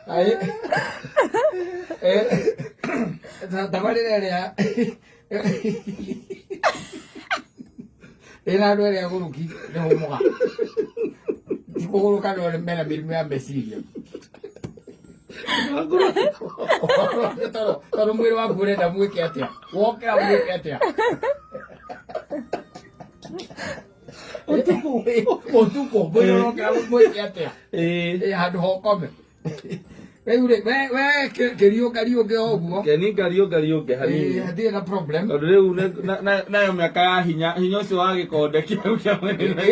Ai. Eh, tabarĩra ĩrĩa ĩna andũ erĩa agũrũki nĩ hũmũga ti kũgũrũka no mena mĩrimũ ya meciria tondũ mwĩrĩ waku ũrenda mwĩke atĩa wokĩra mwĩke atĩa Ũtukũ. Ũtukũ mwĩrĩ ũrokĩra mwĩke atĩa? Ĩĩ. Ĩ, handũ hokome rĩu rĩ we we kĩriũnga riũnge o ũguo. Keni ngariũnga riũnge hanini. Ĩ, hatirĩ na problem. Tondũ rĩu nayo mĩaka ya hinya hinya ũcio wa gĩkonde kĩu kĩa mwĩrĩ no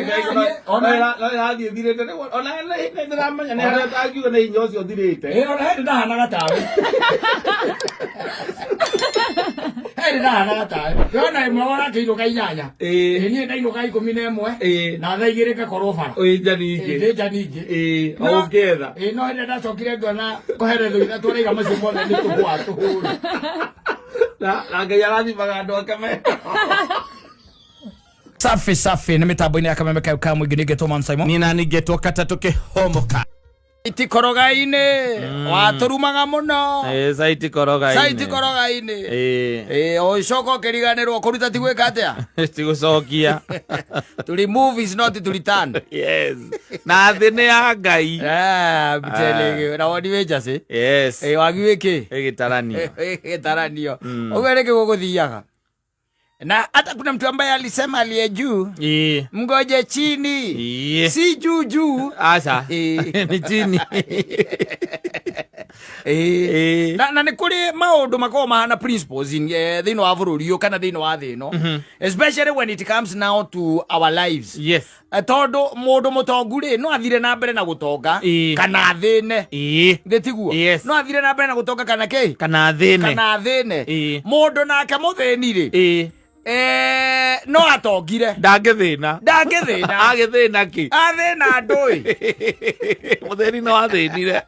ĩrathiĩ ĩthirĩte rĩu ona nĩ ndĩramenya nĩ harĩa ndangiuga nĩ hinya ũcio ũthirĩte. Ĩ, ona hĩndĩ ndahanaga tawe, hĩndĩ ndahanaga tawe yona ĩmwe warakĩinũka 8. Ĩ, niĩ ndainũka 11. Na thaa 2 ngakorwo bara. Ĩ, nja ningĩ. Ĩ, nja ningĩ. Ĩ, o ũngĩetha. Ĩ, no hĩndĩ ndacokire ngĩona kũherethwo ithatũ araiga macio mothe nĩ tũhũa tũhũre. Na Ngai arathimaga andũ ake me Safi safi nĩ mĩtambo-inĩ ya Kameme kayo ka mũingĩ nĩngetwo Man Simon. Nina ningetwo katatũ kĩhomoka. Itikoroga-inĩ watũrumaga mũno. Ĩ, saiti koroga-inĩ. Saiti koroga-inĩ. Ĩ. Ĩ, ũcoka ũkĩriganĩrwo kũruta ti gwĩka atĩa. Tigũcokia. To remove is not to return. Yes, na thĩ nĩ ya Ngai. Ah, I'm telling you. Na woni wĩ njacĩ. Yes. Ĩ, wagi wĩ kĩ? Ĩgĩtaranio. Gĩtaranio ũguo nĩkĩ gũgũthiaga na hata kuna mtu ambaye alisema aliye juu mgoje chini. Si juu juu. Aca. Nĩ chini. Na nĩ kũrĩ maũndũ makoragwo mahana principles in, thĩinĩ wa bũrũri ũyũ kana thĩinĩ wa thĩ ĩno, especially when it comes now to our lives. Tondũ mũndũ mũtongu rĩ, no athire na mbere na gũtonga kana athĩne. Thĩ tiguo? Yes. No athire na mbere na gũtonga kana kĩ? Kana thĩne. Kana athĩne. Mũndũ nake mũthĩni rĩ, no atongire. Ndangĩthĩna. Ndangĩthĩna. Agĩthĩna kĩ? Athĩna ndũĩ. Mũthĩni no athĩnire,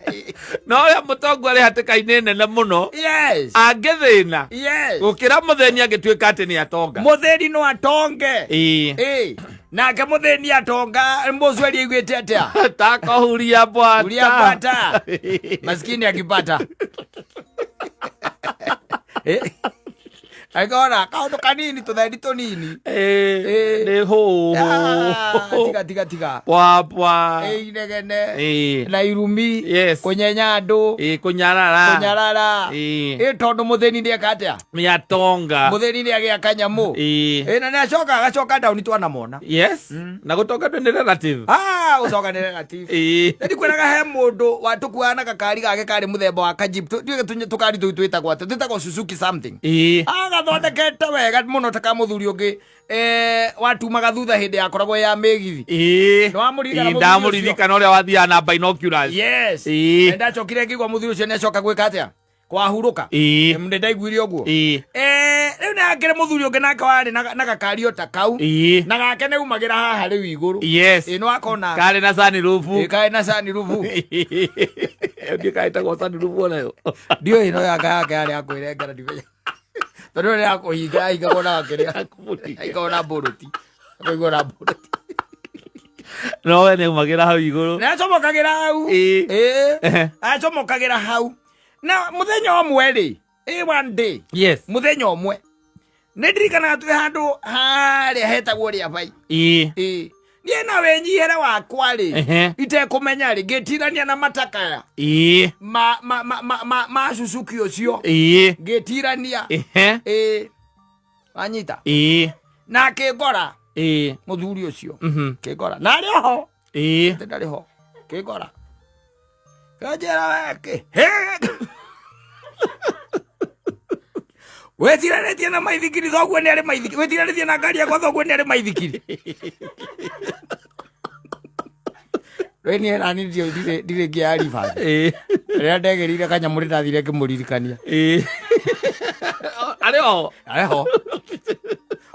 no ũrĩa mũtongu arĩ hatĩka-inĩ nene mũno angĩthĩna gũkĩra mũthĩni angĩtuĩka atĩ nĩ atonga. Mũthĩni no atonge. Ĩ, nake mũthĩni atonga mũcweri aiguĩte atĩa? Takohuria bwata. Huria bwata. Maskini akipata. Eh, akona kaundu kanini tuthendi tunini. Nĩ hũhũ. Ah, tiga tiga tiga. Pwa pwa. Ĩ, inegene na irumi, kũnyenya andũ, Kũnyarara. Kũnyarara. Ĩ, tondũ mũthĩni nĩeka atĩa? Nĩ atonga. Mũthĩni nĩ agĩa kanyamũ. Ĩ, na nĩ acoka agacoka ndauni twanamona. Yes, na gũtonga ndũ nĩ relative. Ah, gũcoka nĩ relative. Ndikwĩraga he mũndũ watũkuaga na gakari gake karĩ mũthemba wa kajip. Ndiũĩ tũkari tũu twĩtagwo atĩa, twĩtagwo Suzuki something. Agathondekete wega mũno ta ka mũthuri ũngĩ, watumaga thutha hĩndĩ yakoragwo ya mĩgithi. Nĩwamũririkana mũthuri ũcio? Ndamũririkana, ũrĩa wathiaga na binoculars. Yes. Na ndacokire ngĩigua mũthuri ũcio nĩacoka gwĩka atĩa, kwahurũka. Nĩ ndaiguire ũguo. Rĩu nĩ hakĩrĩ mũthuri ũngĩ nake warĩ na gakari o ta kau, na gake nĩ umagĩra haha rĩu igũrũ. Ĩ, nĩ wakona? Karĩ na sunroof. Ĩ, karĩ na sunroof. Ndiũ kaĩtagwo sunroof onayo. Ndiũĩ, no yake yake yarĩ ya kwĩrengera, ndimenya tondũ ĩyo nĩ ya kũhinga, yahingagwo na gakĩrĩa yahingagwo na mbũrũti, akaigwo na mbũrũti. No we nĩ aumagĩra hau igũrũ. Nĩ acomokagĩra hau. Ĩ, acomokagĩra hau na mũthenya ũmwe rĩ, one day, mũthenya ũmwe nĩ ndirikanaga twĩ handũ harĩa hetagwo rĩa bai. Ĩ, niĩ na wĩnyihere wakwa rĩ, itekũmenya rĩ, ngĩtirania na matakaya ma Suzuki ũcio. Ngĩtirania. Ĩ, wanyita? Na akĩngora. Mũthuri ũcio kĩngora na arĩ oho. Atĩ ndarĩ ho, kĩngora kanjĩra weke wĩtiranĩtie na maithikiri thoguo nĩ arĩ maithikiri, wĩtiranĩtie na ngari yakwa thoguo nĩ arĩ maithikiri. Rĩu niĩ nani ndirĩ ngĩa ribathi. Rĩrĩa ndegĩrire kanyamũ nĩ ndathire ngĩmũririkania. Arĩ oho. Arĩ ho,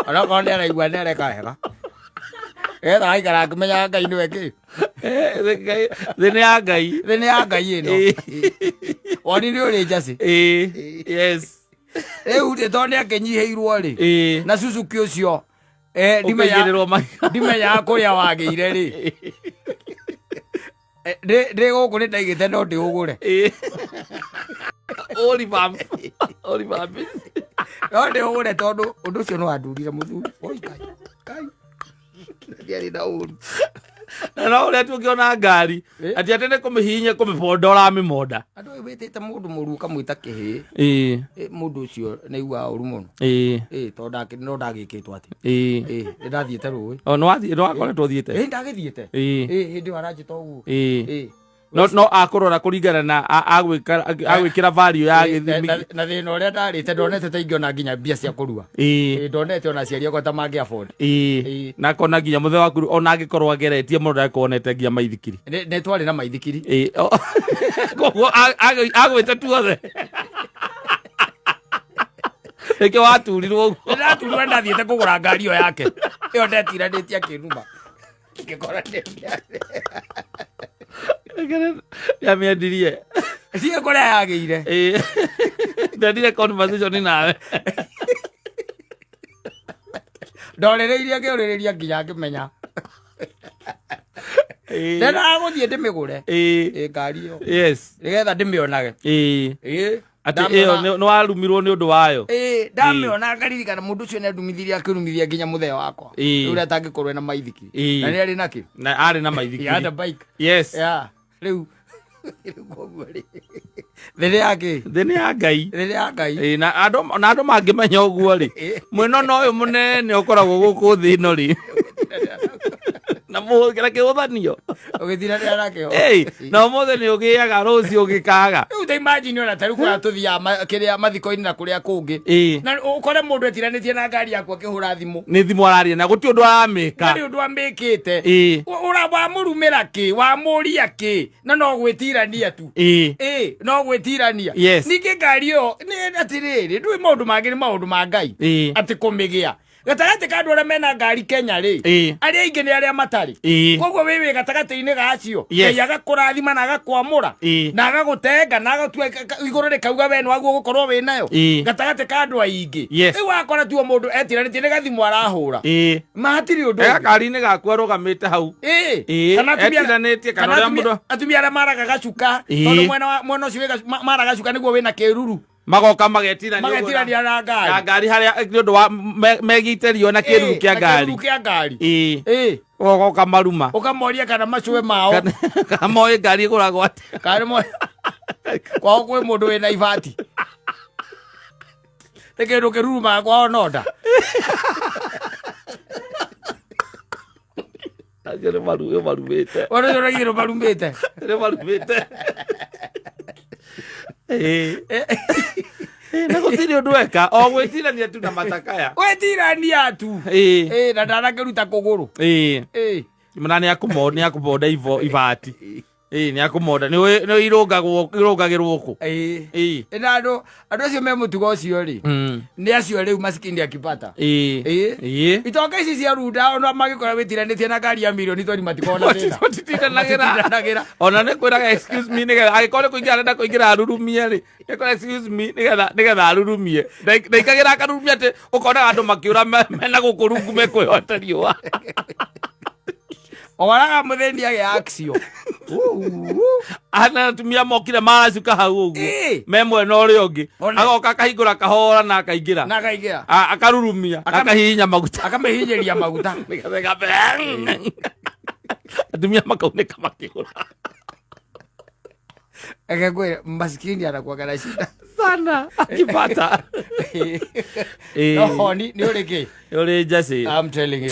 onokorwo nĩ araigua nĩ areka wega getha aikara akĩmenyaga Ngai nĩwe kĩ. Thĩ nĩ ya Ngai. Thĩ nĩ ya Ngai ĩno. Woni nĩ ũrĩ njacĩ. Rĩu rĩ, tondũ nĩ akĩnyihĩirwo rĩ, na Suzuki ũcio, Ũkĩigĩrĩrwo mahiga. Ndimenyaga kũrĩa wagĩire rĩ. Ndĩ gũkũ nĩ ndaigĩte no ndĩũgũre. Ĩĩ. Ũri ũri bambi. No ndĩũgũre tondũ ũndũ ũcio nĩ wandurire mũthuri. Oi Ngai. Ngai. Ndiarĩ na ũru. Na no ũrĩa tu ũngĩona ngari atĩ atĩ nĩ kũmĩhihinya kũmĩbonda ũramĩmonda. Andũ ũyũ wĩtĩte mũndũ mũru ũkamwĩta kĩhĩĩ. Ĩĩ. Mũndũ ũcio nĩ aiguaga ũru mũno. Ĩĩ. Tondũ no ndagĩkĩtwo atĩ. Ĩĩ. Nĩ ndathiĩte rũĩ. O nĩ wathiĩ nĩ wakoretwo ũthiĩte? Ĩĩ ndagĩthiĩte. Ĩĩ. Ĩĩ hĩndĩ ĩyo aranjĩta ũguo. Ĩĩ. Ĩĩ. No akũrora kũringana na agwĩkĩra value ya gĩthimi. Na thĩna ũrĩa ndarĩte ndonete ta ingĩona nginya mbia cia kũrua. Ĩĩ. Ndonete ona aciari akwa ta mangĩ afford. Ĩĩ. Ĩĩ. Na akona nginya mũthee waku ona angĩkorwo ageretie mũno ndakuonete nginya maithikiri. Nĩ twarĩ na maithikiri. Ĩĩ. Koguo agwĩte tuothe. Nĩkĩo waturirwo ũguo. Ndaturirwo ndathiĩte kũgũra ngari ĩyo yake. Ĩyo ndetiranĩtie akĩnuma. Ngĩkora Nĩamĩendirie. Ndiĩ kũrĩa yagĩire. Ĩĩ. Ndendire conversation nawe. Ndorĩrĩirie ngĩũrĩrĩria nginya ngĩmenya. Ĩĩ. Ndendaga gũthiĩ ndĩmĩgũre. Ĩĩ. Ĩĩ ngari ĩyo. Yes. Nĩgetha ndĩmĩonage. Ĩĩ. Ĩĩ. Atĩ ĩyo nĩ warumirwo nĩ ũndũ wayo. Ĩĩ, ndamĩona ngaririkana mũndũ ũcio nĩandumithirie akĩrumithia nginya mũthee wakwa. Ĩĩ. Ũrĩa atangĩkorwo ena maithikiri. Ĩĩ. Na nĩ arĩ nakĩ? Na arĩ na maithikiri. He had a bike. Yes. Yeah. Rĩu rĩu koguo rĩ. Thĩ nĩ ya kĩ? Thĩ nĩ ya Ngai. Thĩ nĩ ya Ngai. Ĩĩ, na andũ mangĩmenya ũguo rĩ, mwena na ũyũ mũnene ũkoragwo gũkũ thĩ ĩno rĩ. Na mũhũthĩra kĩhũthanio. Ũgĩtiranĩra nakĩo. Ĩĩ, na ũmũthĩ nĩ ũgĩaga rũciũ ũgĩkaga. Rĩu ta imagine ona ta rĩu kũrĩa tũthiaga kĩrĩa mathiko-inĩ na kũrĩa kũngĩ. Ĩĩ. Na ũkore mũndũ etiranĩtie na ngari yaku akĩhũra thimũ. Nĩ thimũ araria na gũtirĩ ũndũ aramĩka. Ndarĩ ũndũ amĩkĩte. Ĩĩ. Ũra wamũrumĩra kĩ, wamũria kĩ, na no gwĩtirania tu. Ĩĩ. Ĩĩ, no gwĩtirania. Yes. Ningĩ ngari ĩyo nĩ atĩrĩrĩ, ndũĩ maũndũ mangĩ nĩ maũndũ ma Ngai. Ĩĩ. Atĩ kũmĩgĩa. Gatagatĩ ka andũ arĩa mena ngari Kenya rĩ, Ĩĩ. arĩa aingĩ nĩ arĩa matarĩ. Ĩĩ. Koguo wĩ wĩ gatagatĩ-inĩ ga acio, Yes. Ngai agakũrathima na agakwamũra Ĩĩ. na agagũtenga na agatua igũrũ rĩkauga we nĩwaguo gũkorwo wĩ nayo Ĩĩ. gatagatĩ ka andũ aingĩ. Yes. Rĩu wakora tuo mũndũ etiranĩtie nĩ gathimũ arahũra. Ĩĩ. Ma hatirĩ ũndũ Ega ũngĩ. kari-inĩ gaku arũgamĩte hau. Ĩĩ. Ĩĩ. Kana atumia Etiranĩtie kana kana ũrĩa mũndũ atumia arĩa maraga gacuka Ĩĩ. tondũ mwena ũcio wĩ maraga gacuka nĩguo wĩna kĩruru. Magoka magetirania ũguo Magetirania na ngari. na ngari harĩa nĩ ũndũ wa megite riũa na kĩruru kĩa ngari. Kĩruru kĩa ngari. Ĩĩ. Ĩĩ. Ũgoka maruma. Ũkamoria kana macũe mao. Kana moĩ ngari ĩgũragwo atĩa. Kana moĩ. Kwao kwĩ mũndũ wĩna ibati. Nĩ kĩndũ kĩrurumaga kwao nonda. Acio nĩ marumĩte. Ũndũ ũcio ũraigire marumĩte. Nĩ marumĩte. Ĩĩ. Ĩĩ, na gũtirĩ ũndũ eka o gwĩtirania tu na matakaya. Gwĩtirania tu. Ĩĩ. Ĩĩ, na ndanakĩruta kũgũrũ. Ĩĩ. Ĩĩ. Na nĩ akũmonda ibati. Ĩĩ, nĩ akũmonda. Nĩ nĩ irũngagwo irũngagĩrwo kũ? Ĩĩ. Ĩĩ. Na andũ acio me mũtugo ũcio rĩ, nĩ acio rĩu masikini akipata. Ĩĩ. Ĩĩ. Ĩĩ. Itonga ici cia runda ona mangĩkora wĩtiranĩtie na ngari ya mirioni tori matikoragwo na thĩna. Matitindanagĩra. Matitindanagĩra. Ona nĩ kwĩraga excuse me nĩgetha angĩkorwo nĩ kũingĩra arenda kũingĩra arurumie rĩ, nĩ kwĩra excuse me nĩgetha arurumie. Ndaikagĩra akarurumia atĩ ũkonaga andũ makĩũra mena gũkũ rungu mekwĩhota riũa. Oraga mũthĩni agĩa aksio. Ana atumia mokire maracuka hau ũguo Ĩĩ. me mwena ũrĩa ũngĩ One. agoka akahingũra kahora na akaingĩra Na akaingĩra. Akarurumia akahihinya maguta Akamĩhinyĩria maguta. Nĩgetha ĩgabe- atumia makaunĩka makĩgũra Reke ngwĩre maskini anakuwaga na shida. Sana akipata. Ĩĩ. No honi nĩ ũrĩ kĩ? Ũrĩ njacĩ. I'm telling you.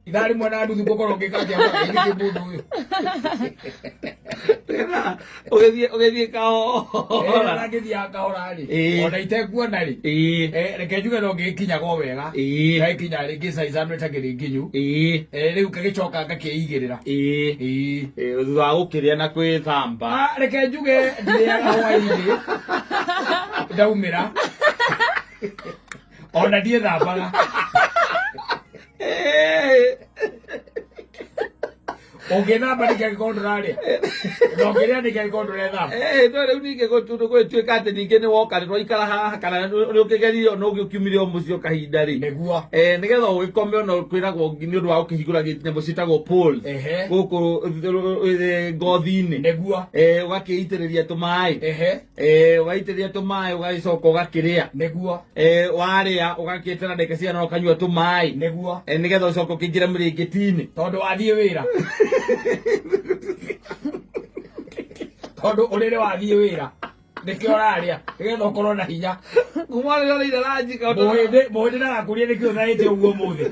Ithaa rĩmwe na nuthu ngũkorwo ngĩka atĩa nĩkĩ mũndũ ũyũ? Ũgĩthiĩ kahora. Na ngĩthiaga kahora rĩ, Ĩĩ. ona itekuona rĩ, Ĩĩ. Reke njuge no ngĩkinyaga o wega. Ĩĩ. Ngagĩkinya rĩngĩ saa ithano ĩtakĩrĩ nginyu. Ĩĩ. Rĩu ngagĩcoka ngakĩigĩrĩra. Ĩĩ. Ĩĩ. Ĩĩ, thutha wa gũkĩrĩa na kwĩthamba. Reke njuge ndirĩaga hwainĩ ndaumĩra ona ndiĩthambaga. Ũngĩthamba nĩkĩ angĩkorwo ndũrarĩa? Na ũngĩrĩa nĩkĩ angĩkorwo ndũrethamba? Eh, no rĩu ningĩ gũtuĩka atĩ ningĩ nĩ woka nĩ twaikara haha kana nĩ ũkĩgeririe ona ũgĩkiumire o mũciĩ o kahinda rĩ. Nĩguo. Eh, nĩgetha ũgĩkome ona kwĩragwo nĩ ũndũ wa gũkĩhingũra nyamũ ciĩtagwo pores Ehe. gũkũ ngothi-inĩ. Nĩguo. Eh, ũgakĩitĩrĩria tũmaĩ. Ehe. Eh, waitĩrĩria tũmaĩ ũgagĩcoka ũgakĩrĩa. Nĩguo. Eh, warĩa ũgakĩetera ndagĩka cigana ũkanyua tũmaĩ. Nĩguo. Eh, nĩgetha ũcoke ũkĩingĩre mĩrĩngĩti-inĩ. Tondũ wathiĩ wĩra. Tondũ ũrĩrĩ wathiĩ wĩra. Nĩkĩo ũrarĩa. Nĩgetha ũkorwo na hinya. Kuma rĩrĩa ũrĩire ranji kaũndũ- Mũhĩndĩ mũhĩndĩ ndagakũrie nĩkĩo ũthaĩte ũguo ũmũthĩ.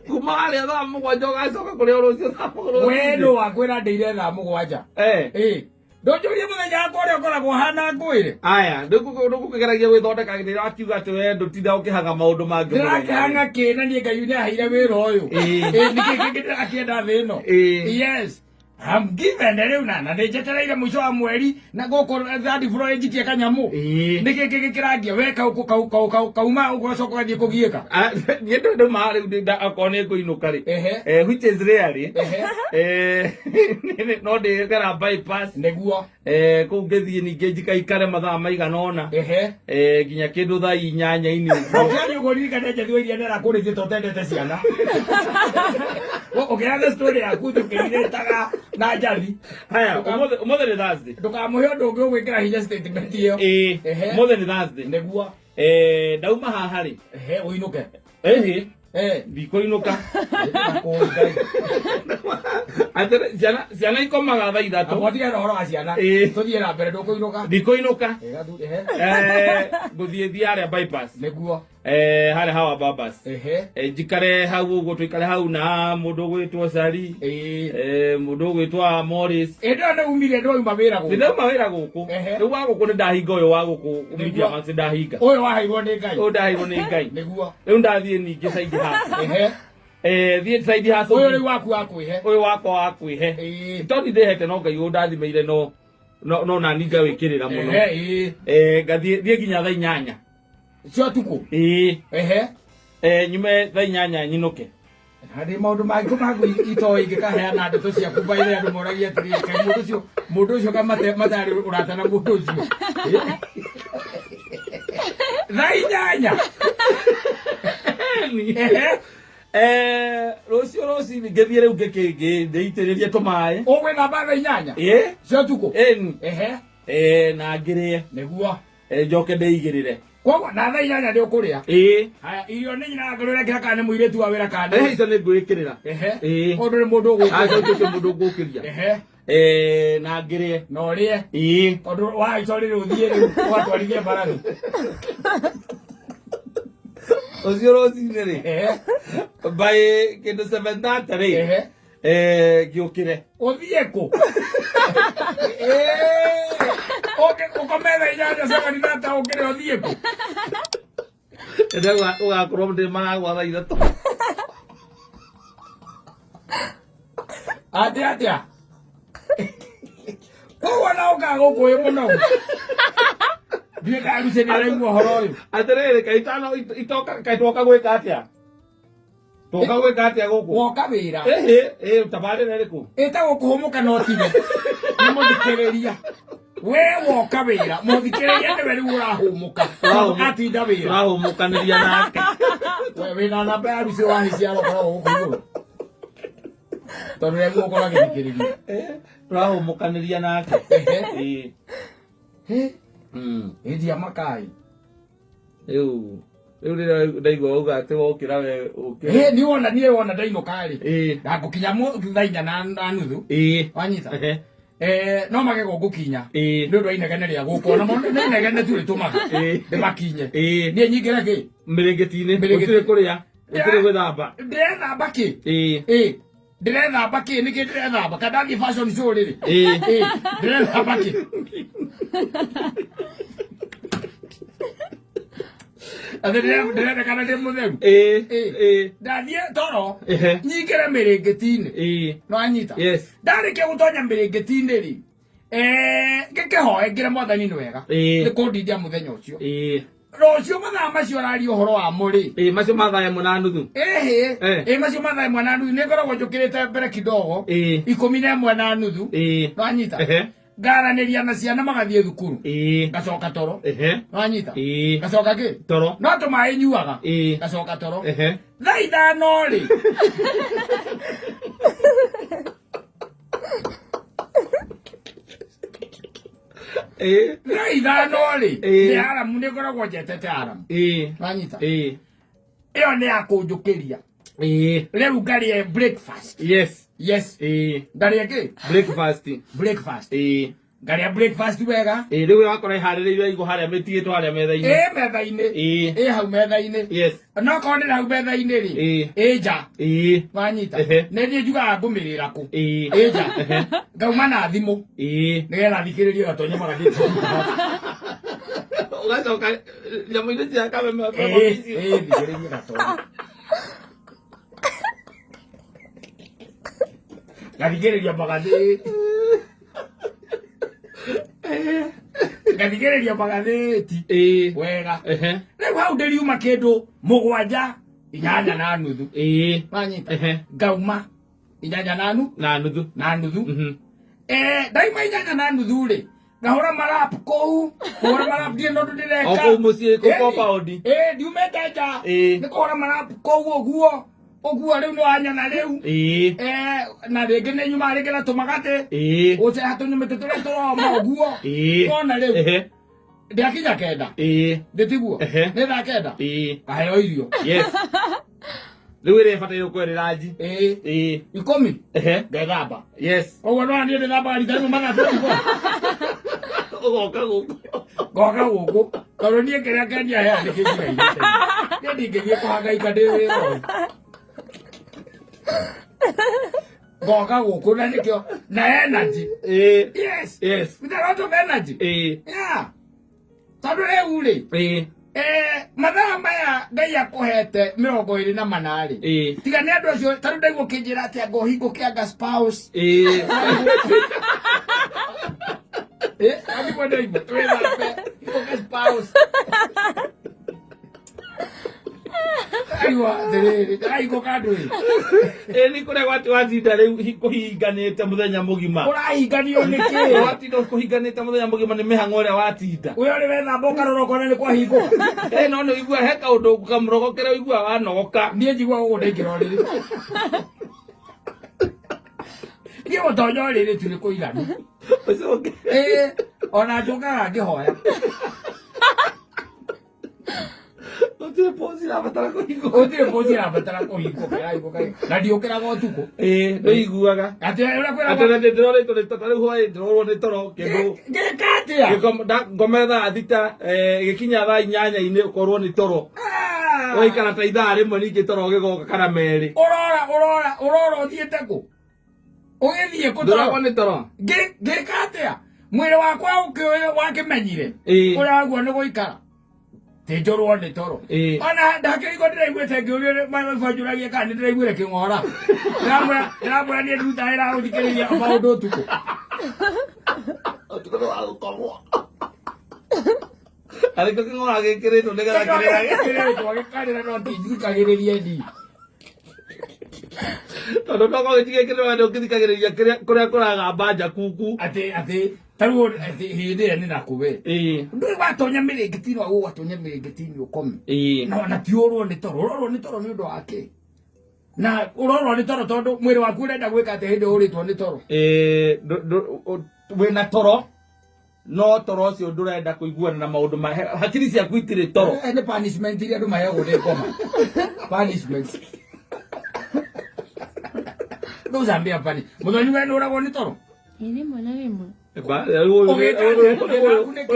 Kuma warĩa thaa 7 ũgacoka kũrĩa rũciũ thaa 7. We nũ wakwĩra ndĩire thaa 7? Eh. Ĩ. Ndũnjũrie mũthenya wakwa ũrĩa ũkoragwo ũhana ngwĩre. Aya, ndũkũkĩgeragia gwĩthondeka rĩrĩa wakiuga atĩ we ndũtinda ũkĩhaga maũndũ mangĩ mũthenya. Ndĩrakĩhanga kĩ na niĩ Ngai nĩaheire wĩra ũyũ. Ĩĩ. Ĩ nĩkĩ kĩngĩ ndĩrakĩenda thĩ ĩno? Ĩĩ. Yes. I'm given rĩu na nĩ njetereire mũico wa mweri na gũkũ third floor njikie kanyamũ. Ĩĩ. Nĩkĩ kĩngĩ kĩrangia we kau kau kau kau kauma ũguo ũcoka ũgathiĩ kũgiĩka. Ah, niĩ ndũ ndũma rĩu okorwo nĩ ngũinũka rĩ. Ehe. Eh, which is rarely. Ehe. Eh, no ndĩgera bypass. Nĩguo. Eh, kũu ngĩthiĩ ningĩ njikaikare mathaa maigana ũna. Ehe. Eh, nginya kĩndũ thaa inyanya-inĩ ũguo. Ũkĩaria ũguo ririkane Njathi wa Iria nĩarakũrĩtie to ũtendete ciana. Ũkĩheana story yaku tũkĩrirĩtaga na Njathi. Haya, ũmũthĩ nĩ Thursday. Ndũkamũhe ũndũ ũngĩ ũgwĩkĩra hinya statement ĩyo. Ĩĩ, Ehe. ũmũthĩ nĩ Thursday. Nĩguo. Eh, ndauma haha rĩ. Ehe, ũinũke. Ĩhĩ. Eh. Ndikũinũka. Kũi Ngai. Atĩrĩ, ciana ikomaga thaa 3. Amwatigana ũhoro wa ciana. Ĩĩ. Tũthiĩ na mbere ndũkũinũka. Ndikũinũka. Ĩga thu- ehe. Eh, ngũthiĩ thiĩ harĩa bypass. Nĩguo. Eh, harĩa hawa babas. Ehe. Eh, njikare hau ũguo tũikare hau na mũndũ ũgwĩtwo Cari. Ĩĩ. Eh, mũndũ ũgwĩtwa Morris. Ĩndĩ ĩyo nĩ umire ndwauma wĩra gũkũ. Ndĩrauma wĩra gũkũ. Ehe. Rĩu wa gũkũ nĩ ndahinga ũyũ wa gũkũ Media Max ndahinga. Ũyũ waheirwo nĩ Ngai. Ũyũ ndaheirwo nĩ Ngai. Nĩguo. Rĩu ndathiĩ ningĩ side hustle. Ehe. Eh, thiĩ side hustle. Ũyũ rĩu waku wa kwĩhe. Ũyũ wakwa wa kwĩhe. Ĩĩ. Tondũ ndĩhete no Ngai ũndathimĩire no nani ngawĩkĩrĩra mũno. Ehe, ĩĩ. Eh, ngathiĩ thiĩ nginya thaa 8. Cia ũtukũ. Ĩĩ. Ehe. Eh, nyume thaa 8 nyinũke. Harĩ maũndũ mangĩ maku itoĩ ingĩkaheana ndeto ciaku by the andũ moragia atĩrĩrĩ kaĩ mũndũ ũcio ka matarĩ ũrata na mũndũ ũcio. Thaa 8. Ehe. Eh, rũciũ rũcinĩ ngĩthiĩ rĩu ndĩitĩrĩrie tũmaĩ. Ũgwĩthamba thaa 8? Ĩĩ. Cia ũtukũ? Ĩni. Ehe. Eh, na ngĩrĩe. Nĩguo. Eh, njoke ndĩigĩrĩre. Koguo na thaa 8 nĩ ũkũrĩa. Ĩĩ. Haya, irio nĩ nyina ngũrĩre kana nĩ mũirĩtu wa wĩra kana Eh, icio nĩ ngwĩkĩrĩra. Ehe. Ĩĩ. Ũndũ nĩ mũndũ ũgũkĩria. Aca ũcio mũndũ ngũkĩria. Ehe. Eh, na ngĩrĩe. Na ũrĩe. Ĩĩ. Tondũ wahaica ũrĩrĩ ũthiĩ rĩu ũgatwarithie mbarathi. Ũcio rũcinĩ rĩ. Ehe. By kĩndũ 7:30 rĩ. Ehe. Eh, ngĩũkĩre. Ũthiĩ kũ? Ũke ũkome thaa 8 7:30 ũkĩre ũthiĩ kũ? Ndĩrauga ũgakorwo ndĩ maragwa thaa 3. Atĩ atĩa? Koguo na ũkaga gũkũ wĩ mũnogu. Ndiũĩ kana Lucy nĩ araigua ũhoro ũyũ. Atĩrĩrĩ, kaĩ itano itoka kaĩ twoka gwĩka atĩa? Twoka gwĩka atĩa gũkũ? Woka wĩra. Ĩhĩ, ĩĩ tabarĩra ĩrĩkũ? Ĩtagwo kũhũmũka no tiwe. Nĩ mũthikĩrĩria. We woka wĩra, mũthikĩrĩria nĩwe rĩu ũrahũmũka. Ũrahũmũka. Atinda wĩra. Tũrahũmũkanĩria nake. We wĩna namba ya Lucy wa hĩci arokoragwo gũkũ igũrũ. Tondũ rĩu gũkorwo agĩthikĩrĩria. Tũrahũmũkanĩria nake. Ehe. Ĩĩ. Hĩ, ĩndia makai. Rĩu rĩrĩa ndaigua wauga atĩ wokĩra we ũkĩre. Hĩ, niĩ wona niĩ wona ndainũka rĩ. Ĩĩ. Ndangũkinya thaa 4:30. Ĩĩ. Wanyita? Ehe. No magego ngũkinya. Ĩĩ. Nĩ ũndũ wa inegene rĩa gũkũ. Ona nĩ inegene tu rĩtũmaga. Ĩĩ. Ndĩmakinye. Ĩĩ. Niĩ nyingĩre kĩ? Mĩrĩngĩti-inĩ. Mĩrĩngĩti. Gũtirĩ kũrĩa. Gũtirĩ gwĩthamba. Ndĩrethamba kĩ? Ĩĩ. Ĩĩ. Ndĩrethamba kĩ? Nĩkĩ ndĩrethamba? Kana ndathiĩ fashion show rĩrĩ? Ĩĩ. Ĩĩ. Ndĩrethamba kĩ? Atĩ ndĩrendekana ndĩ mũtheru. Ĩĩ. Ĩĩ. Ĩĩ. Ndathiĩ toro. Ehe. Nyingĩre mĩrĩngĩti-inĩ. Ĩĩ. No anyita. Yes. Ndarĩkia gũtonya mĩrĩngĩti-inĩ rĩ. Ngĩkĩhoe ngĩre mwathani nĩ wega. Ĩĩ. Nĩ kũndindia mũthenya ũcio. Ĩĩ. Rũciũ mathaa macio ũraria ũhoro wamo rĩ, Ĩĩ, macio ma thaa ĩmwe na nuthu. Ĩhĩ. Eh. Ĩ, macio mathaa 1:30 nĩ ngoragwo njũkĩrĩte mbere kidogo. 11:30. Nwanyita? Ehe. Ngaranĩria na ciana magathiĩ thukuru. Ngacoka toro. Nwanyita? Ĩĩ. Ngacoka kĩ? Toro. No tũmaĩ nyuaga. Ngacoka toro. Thaa 5 rĩ, Thaa 5 rĩ, nĩ aramu, nĩ ngoragwo njetete aramu. Nwanyita? Ĩyo nĩ ya kũnjũkĩria. Rĩu ngarĩe breakfast. Yes. Ngarĩe kĩ? Breakfast. Breakfast. Ngarĩa breakfast wega. Ĩĩ, rĩu wakora ĩharĩrĩirio igũ harĩa mĩtigĩtwo harĩa metha-inĩ. Ĩ metha-inĩ. Ĩ hau metha-inĩ. No korwo ndĩrĩ hau metha-inĩ rĩ, ĩ nja. Wanyita? Nĩ niĩ njugaga ngũmĩrĩra kũ. Ĩ nja. Ngauma na thimũ nĩgetha thikĩrĩrie Gatonye magathĩti. Ũgacoka nyamũ-inĩ cia kameme. Ĩ, thikĩrĩrie Gatonye. Ngathikĩrĩria magathĩti. Ngathikĩrĩria magathĩti wega. Rĩu hau ndĩriuma kĩndũ 7, 8:30. Wanyita? Ngauma inyanya na nu Na nuthu. Na nuthu. Ndaima 8:30 rĩ, ngahũra marap kũu, kũhũra marap ndirĩ na ũndũ ndĩreka. O kũu mũciĩ, kũu compound. Ĩĩ, ndiumĩte nja. Nĩ kũhũra marap kũu ũguo ũguo, rĩu nĩ wanyona rĩu. Na rĩngĩ nĩ nyumaga rĩngĩ na tũmagatĩ, gũceha tũnyũmĩtĩ tũrĩa tũroma ũguo. Wona rĩu ndĩakinya 9, ndĩtiguo? Nĩ thaa 9. Ngaheo irio. Yes, rĩu ĩrĩa ĩbataire gũkorwo ĩrĩ ranji. Ĩĩ. 10 ngethamba. Koguo no niĩ ndĩthambaga rita rĩmwe mathaa 24. Ũgoka gũkũ. Ngoka gũkũ tondũ niĩ kĩrĩa kenia hea nĩ kĩnjigaire. Niĩ ndingĩthiĩ kũhangaika ndĩ wĩra ũyũ. Ngoka gũkũ na nĩkĩo na energy. Yes. With a lot of energy. Yeah, tondũ rĩu rĩ, mathaa maya Ngai akũhete 24 rĩ, tiga nĩ andũ acio, tarĩu ndaigua ũkĩnjĩra atĩ anga ũhingũke anga spouse. Andiguo ndaigua twĩthambe hingũke spouse. Aigua atĩrĩrĩ, ndĩrahingũka andũ ĩ. Ĩĩ, nĩ kũrĩa gwati watinda rĩu kũhinganĩte mũthenya mũgima. Ũrahinganio nĩ kĩ? Watinda kũhinganĩte mũthenya mũgima nĩ mĩhang'o ĩrĩa watinda. We ũrĩ wethamba ũkarora ũkona nĩ kwahingũka? Ĩĩ, no nĩ ũigua he kaũndũ kamũrogo kĩrĩa ũiguaga wanogoka. Niĩ njiguaga ũguo ndaingĩra ũrĩrĩ. Niĩ gũtonya ũrĩrĩ tu nĩ kũiganu. Ũcoke. Ĩĩ, ona njũkaga ngĩhoya. Gũtirĩ pozi irabatara kũhingũka. Gũtirĩ pozi irabatara kũhingũka, ĩrahingũka na ndiũkĩraga ũtukũ. Ĩĩ, ndũiguaga. Atĩ ũrĩa kwĩragwo. Atĩ na ndĩrorĩtwo nĩ ta rĩu hwaĩ ndĩrorwo nĩ toro kĩndũ. Ngĩka atĩa? Ngome thaa 6, gĩkinya thaa 8-inĩ ũkorwo nĩ toro. Ũgaikara ta ithaa rĩmwe ningĩ toro ũgĩgoka kana merĩ. Ũrora ũrora ũrora ũthiĩte kũ? Ũgĩthiĩ kũ toro? Ndũragwo nĩ toro. Ngĩka atĩa? Mwĩrĩ wakwa ũkĩũĩ wakĩmenyire. Ũrĩa waguo nĩ gũikara. Ti njũrwo nĩ toro. Ona ndakĩrigwo ndĩraiguĩte ngĩũrio mabanjũragie kana nĩ ndĩraiguire kĩng'ora. Ndĩramwĩra niĩ nduta wĩra wa gũthikĩrĩria maũndũ ũtukũ. Ũtukũ nĩ wa gũkomwo. Arĩkĩo kĩng'ora gĩkĩrĩtwo nĩgetha kĩrĩrage. Gĩkĩrĩtwo gĩkarĩra no ndithikagĩrĩria ni. Tondũ tokorwo gĩtigĩkĩrĩrwo nĩ ũkĩthikagĩrĩria kũrĩa kũragamba njakuku. Atĩ tarĩu atĩ hĩndĩ ĩrĩa nĩ nakũ we. Ndũĩ watonya mĩrĩngĩti-inĩ waguo watonya mĩrĩngĩti-inĩ ũkome. Na ona ti ũrwo nĩ toro, ũrorwo nĩ toro nĩ ũndũ wa kĩ? Na ũrorwo nĩ toro tondũ mwĩrĩ waku ũrenda gwĩka atĩ hĩndĩ ũrĩtwo nĩ toro. Ĩĩ, wĩna toro no toro ũcio ndũrenda kũiguana na maũndũ ma hakiri ciaku itirĩ toro. Nĩ punishment iria andũ maheagwo nĩ ngoma. Punishment. Those are mere punishment. Mũthoni we nĩ ũragwo nĩ toro? Ĩ, rĩmwe na rĩmwe. Ũgĩka atĩa? Ũgĩka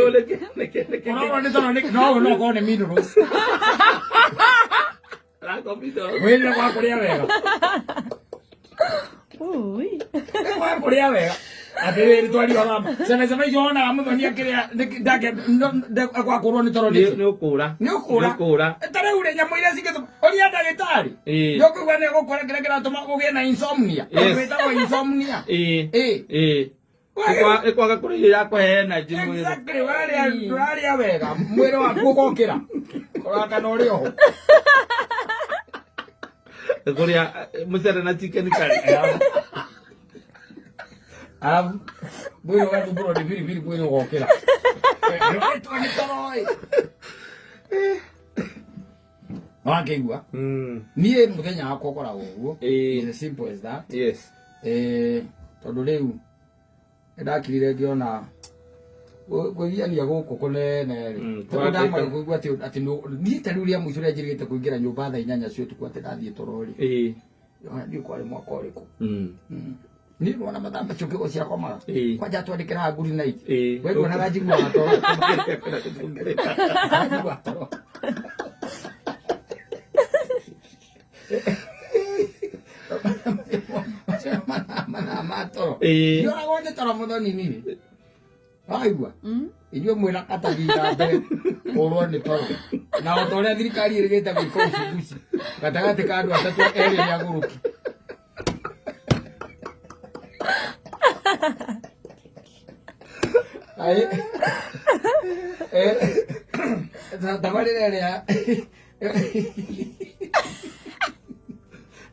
nĩkĩ? Ũrorwo nĩ toro nĩkĩ? No no ũkorwo nĩ minerals. Wĩrire gwa kũrĩa wega. Ui. Nĩ gwa kũrĩa wega. Atĩrĩrĩ twaria ũhoro wa cebe cebe icio wonaga mũthoni akĩrĩa gwa kũrwo nĩ toro nĩkĩ? Nĩ ũkũra. Nĩ ũkũra. Nĩ ũkũra. Ta rĩu rĩ, nyamũ iria cingĩtũma ũria ndagĩtarĩ. Nĩ ũkũigua nĩ egũkora kĩrĩa kĩratũma ũgĩe na insomnia. Yes. Ũndũ wĩtagwo insomnia. Nĩ kwaga kũrĩa irio ya kũhe energy mwĩrĩ. Exactly, warĩa ndũrarĩa wega, mwĩrĩ waku ũgokĩra ũraka na ũrĩ oho. Nĩ kũrĩa mũcere na chicken curry. Arabu mwĩrĩ ũgathumbũrwo nĩ biribiri, mwĩrĩ ũgokĩra. Ndũrĩtwo nĩ toro ĩ. Wakĩigua? Niĩ mũthenya wakwa ũkoragwo ũguo. It's as simple as that. Tondũ rĩu nĩndakirire ngĩona kwĩgiania gũkũ kũnene rĩ, tondũ ndamara kũigua atĩ niĩ ta rĩu rĩa mũico rĩa njĩrĩgĩte kũingĩra nyũmba thaa 8 cia ũtukũ atĩ ndathiĩ toro rĩ, ndiũ kwarĩ mwaka ũrĩkũ. Niĩ nĩwona mathaa macio kĩgo ciakomaga. Kwanja twandĩkĩraga good night. We nduonaga njiguaga toro. Njiguaga toro. Mathaa ma toro. Ndioragwo nĩ toro mũthoni niĩ. Waigua? Inyuĩ mwĩna katathi na mbere kũrwo nĩ toro. Na o ta ũrĩa thirikari ĩrĩgĩte gwĩka uchunguzi gatagatĩ ka andũ atatũ, erĩ nĩ agũrũki. Ai. Tabarĩra ĩrĩa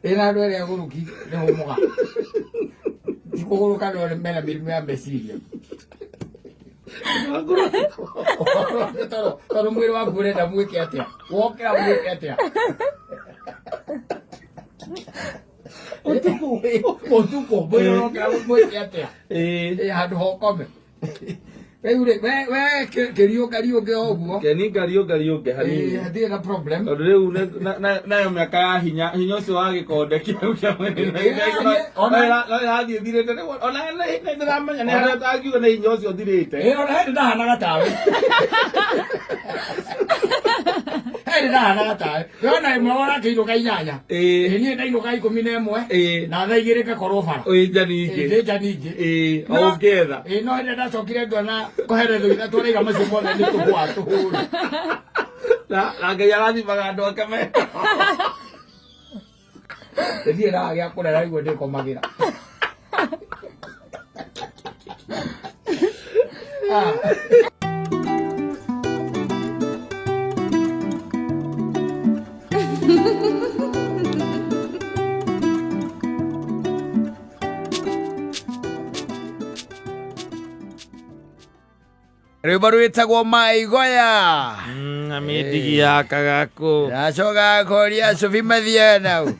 ĩna andũ erĩ agũrũki nĩ hũmũga. Ti kũgũrũka, no mena mĩrimũ ya meciria. Tondũ mwĩrĩ waku ũrenda mwĩke atĩa? Wokĩra mwĩke atĩa? Ũtukũ ũtukũ mwĩrĩ ũrokĩra mwĩke atĩa? Handũ hokome. Rĩu rĩ, we kĩriũnga riũnge o ũguo. Keni ngariũnga riũnge hanini. Hatirĩ na problem. Tondũ rĩu nayo mĩaka ya hinya hinya ũcio wa gĩkonde kĩu kĩa mwene no ĩrathiĩ thirĩte rĩu, ona nĩ ndĩramenya nĩ harĩa ũtangiuga nĩ hinya ũcio ũthirĩte. Ona hĩndĩ ndahanaga tawe. Hĩndĩ ndahanaga tawe. We ona ĩmwe ũrakĩinũka 8. Niĩ ndainũka 11. Na thaa 2 ngakorwo bara. Wĩ nja ningĩ. Ndĩ nja ningĩ. O ũngĩetha. No hĩndĩ ndacokire ngĩona kũherethwo ithatũ araiga macio mothe nĩ tũhũa tũhũre. Na Ngai arathimaga andũ ake me Ndirĩ ndaga gĩa kũrera nĩguo ndĩkomagĩra. Ah. Rwĩmbo rwĩtagwo Maigoya. Na mĩndigi ya kagaku. Ndacoka koria cubi mathiaga nau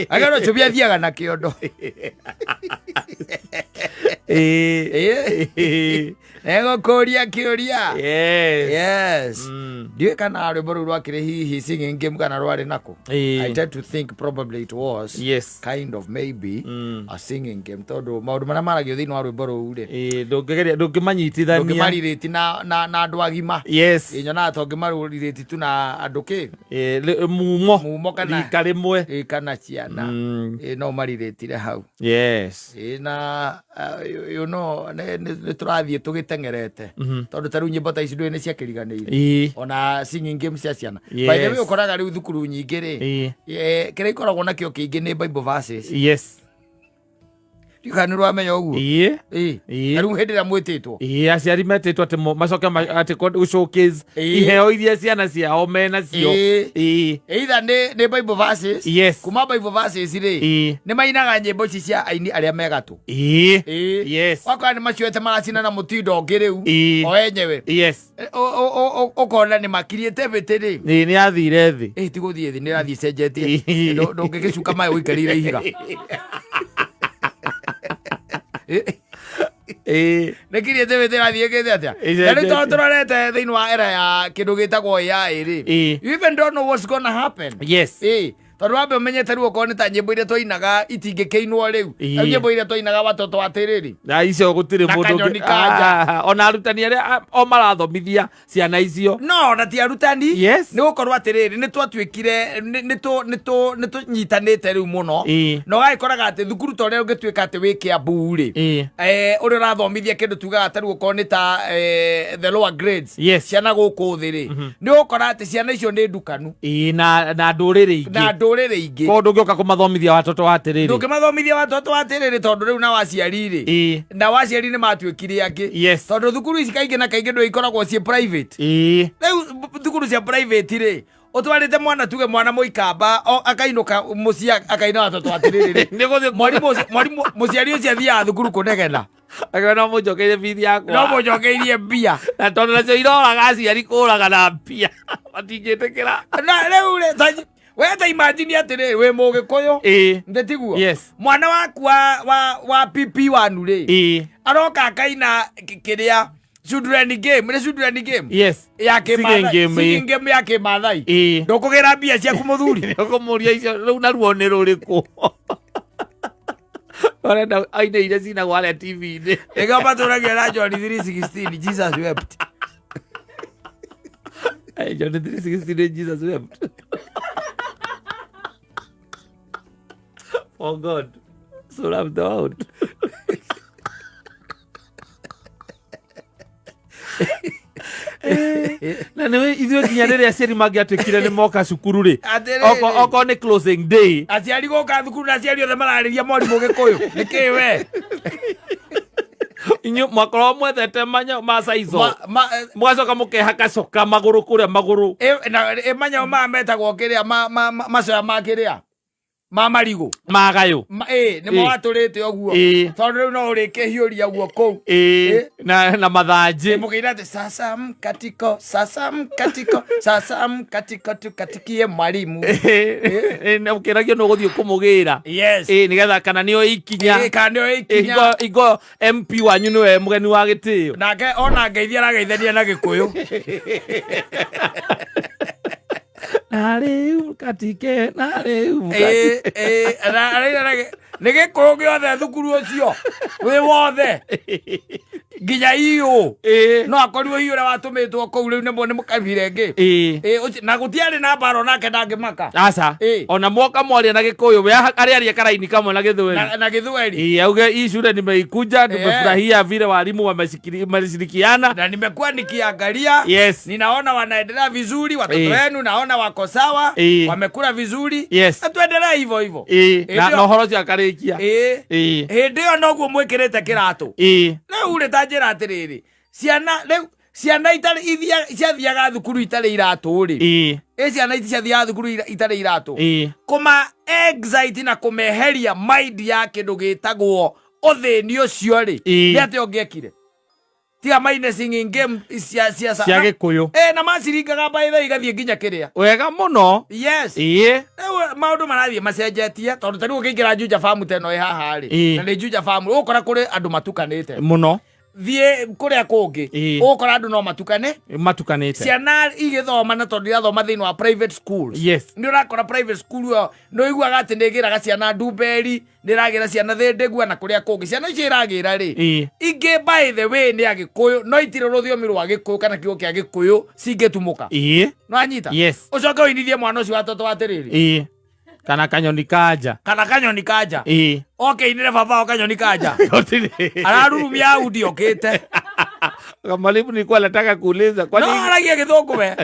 agero cubi athiaga na kĩondo. Egũkũria kĩũria. Yes. Yes. Ndiũĩ kana rwĩmbo rũu rwakĩrĩ hihi singing game kana rwarĩ nako. I tend to think probably it was kind of maybe a singing game, tondũ maũndũ marĩa maragio thĩinĩ wa rwĩmbo rũu rĩ, Ndũngĩgeria ndũngĩmanyitithania. Ndũngĩmarirĩti na andũ agima. Nyonaga ta ũngĩmarirĩti tu na andũ kĩ Mumo. Mumo kana rika rĩmwe. Kana ciana. No marirĩtire hau. Na you know nĩ tũrathiĩ tũgĩteng'erete, tondũ ta rĩu nyĩmbo ta ici ndũĩ nĩ ciakĩriganĩire, ona singing game cia ciana. By the way, ũkoraga rĩu thukuru nyingĩ rĩ, kĩrĩa ikoragwo nakĩo kĩingĩ nĩ Bible verses. Ndiũĩ kana nĩ ũramenya ũguo. Na rĩu hĩndĩ ĩrĩa mwĩtĩtwo, Aciari metĩtwo atĩ macoke atĩ showcase iheo iria ciana ciao menacio. Either nĩ Bible verses. Kuma Bible verses rĩ, nĩ mainaga nyĩmbo ici cia aini arĩa megatũ. Wakora nĩ macioete maracina na mũtindo ũngĩ rĩu o enyewe. Ũkona nĩ makiriĩte bĩtĩ rĩ. Nĩ athire thĩ. Ti gũthiĩ thĩ, nĩ ĩrathiĩ cenjetie. Ndũngĩgĩcuka maĩ ũikarĩire ihiga. Nĩ kiriĩte bĩtĩ ĩrathiĩ ĩkĩte atĩa. Na rĩu tondũ tũrorete thĩinĩ wa era ya kĩndũ gĩtagwo AI rĩ, you even don't know what's gonna happen. Tondũ wambe ũmenyete rĩu okorwo nĩ ta nyĩmbo iria twainaga itingĩkĩinwo rĩu. Rĩu nyĩmbo iria twainaga watoto atĩrĩrĩ, Na icio gũtirĩ na mũndũ kanyoni kanja. Ah, ona arutani arĩa o marathomithia ciana icio. No na ti arutani. Nĩ gũkorwo atĩrĩrĩ, nĩ twatuĩkire nĩ tũnyitanĩte rĩu mũno, na ũgagĩkoraga atĩ thukuru ta ũrĩa ũngĩtuĩka atĩ wĩ Kĩambu rĩ, ũrĩa ũrathomithia kĩndũ tugaga ta rĩu okorwo nĩ ta the lower grades, ciana gũkũ thĩ rĩ, nĩ ũgũkora atĩ ciana icio nĩ ndukanu. Na ndũrĩrĩ Na ingĩ. ndũrĩrĩ. Ndũrĩrĩ ingĩ. Koguo ndũngĩũka kũmathomithia watoto wa atĩrĩrĩ. Ndũngĩmathomithia watoto wa atĩrĩrĩ, tondũ rĩu nao aciari rĩ, nao aciari nĩ matuĩkire angĩ. Tondũ thukuru ici kaingĩ na kaingĩ ndũ ikoragwo ciĩ private. Rĩu thukuru cia private rĩ, ũtwarĩte mwana, tuge mwana mũikamba, akainũka mũciĩ akaina watoto atĩrĩrĩ rĩ, Nĩ gũthiĩ mwarimũ mwarimũ mũciari ũcio athiaga thukuru kũnegena. Akiuga no mũnjokeirie bithi yakwa. No mũnjokeirie mbia. Na tondũ nacio iroraga aciari kũraga na mbia, matingĩtĩkĩra. Na rĩu rĩ, we ta imagine atĩrĩrĩ, wĩ mũgĩkũyũ, ndĩtiguo? Yes. Mwana waku wa PP1 rĩ, aroka akaina kĩrĩa children game, nĩ children game Yes. ya Singing kĩmathai, game, singing game ya kĩmathai, ndũkũgĩra mbia ciaku mũthuri. Nĩũkũmũria icio rĩu naruo nĩ rũrĩkũ arenda aine iria cinagwo harĩa TV-inĩ. Nĩkĩo matũragia na John 3:16, Jesus wept. Hey, John 3:16 nĩ Jesus wept. For God so loved the world. Na nĩ ithuĩ nginya rĩrĩa aciari mangĩatuĩkire nĩ moka cukuru rĩ, Atĩrĩrĩ. Okorwo nĩ closing day, aciari gũka thukuru na aciari othe mararĩria mwarimũ gĩkũyũ nĩkĩ we? Inyuĩ mwakorwo mwethete macaico, mũgacoka mũkehaka coka magũrũ kũrĩa magũrũ. Na manyamũ maya metagwo kĩrĩa macoya ma kĩrĩa ma marigũ. Magayũ. Nĩmo watũrĩte ũguo, tondũ rĩu no ũrĩkĩhiũria guo kũu. Na mathanjĩ. Mũkĩina atĩ sasa mkatiko, sasa mkatiko, sasa mkatiko, tukatikie mwalimu. Na ũkĩragio nĩ ũgũthiĩ kũmũgĩra. Nĩgetha kana nĩo ikinya. Kana nĩo ikinya. Ingo MP wanyu nĩwe mũgeni wa gĩtĩo. Nake ona ngeithia arageithania na gĩkũyũ. Na rĩu katike, na rĩu katike. Araina na nĩ gĩkũyũ gĩothe thukuru ũcio wĩ wothe nginya iyũ. No akorirwo hiũ ũrĩa watũmĩtwo kũu rĩu nĩmo nĩ mũkabira ĩngĩ. Na gũtiarĩ na mbara onake ndangĩmaka. Aca. Ona mwoka mwaria na gĩkũyũ, we arĩaria karaini kamwe na gĩthweri. Na gĩthweri. Auge hii shule nimeikuja, tumefurahia vile walimu wameshirikiana. Na nimekuwa nikiangalia, ninaona wanaendelea vizuri watoto wenu, naona wako sawa, wamekula vizuri. Na tuendelee hivyo hivyo. Na ũhoro ũcio akarĩkia. Hĩndĩ ĩyo noguo mwĩkĩrĩte kĩratũ. Rĩu rĩ, ta njĩra atĩrĩrĩ, ciana rĩu, ciana itarĩ ciathiaga thukuru itarĩ iratũ rĩ, ĩ ciana ici ciathiaga thukuru itarĩ iratũ, kũma anxiety na kũmeheria mind ya kĩndũ gĩtagwo ũthĩni ũcio rĩ, nĩ atĩa ũngĩekire tiga maine singing game cia Cia gĩkũyũ. Na maciringaga by the way igathiĩ nginya kĩrĩa. Wega mũno. Yes. Rĩu maũndũ marathiĩ macenjetie, tondũ ta rĩu ũkĩingĩra Juja Farm ta ĩno ĩ haha rĩ, na nĩ Juja Farm, ũgũkora kũrĩ andũ matukanĩte mũno. Thiĩ kũrĩa kũngĩ, ũgũkora andũ no matukane. Matukanĩte. Ciana igĩthoma, na tondũ irathoma thĩinĩ wa private schools, nĩ ũrakora private school ĩyo nĩ ũiguaga atĩ nĩ ĩgĩraga ciana ndumberi, nĩ ĩragĩra ciana thĩndĩgua, na kũrĩa kũngĩ ciana icio iragĩra rĩ, ingĩ by the way nĩ agĩkũyũ, no itirĩ rũthiomi rwa gĩkũyũ kana kiugo kĩa gĩkũyũ cingĩtumũka. No anyita. Ũcoke ũinithie mwana ũcio watoto atĩrĩrĩ. Kana kanyoni kanja. Kana kanyoni kanja. Oke inire baba o kanyoni kanja. Gũtirĩ. Ararurumia Audi okĩte. Mwalimu, nilikuwa nataka kuuliza kwani No aragia gĩthũngũ we.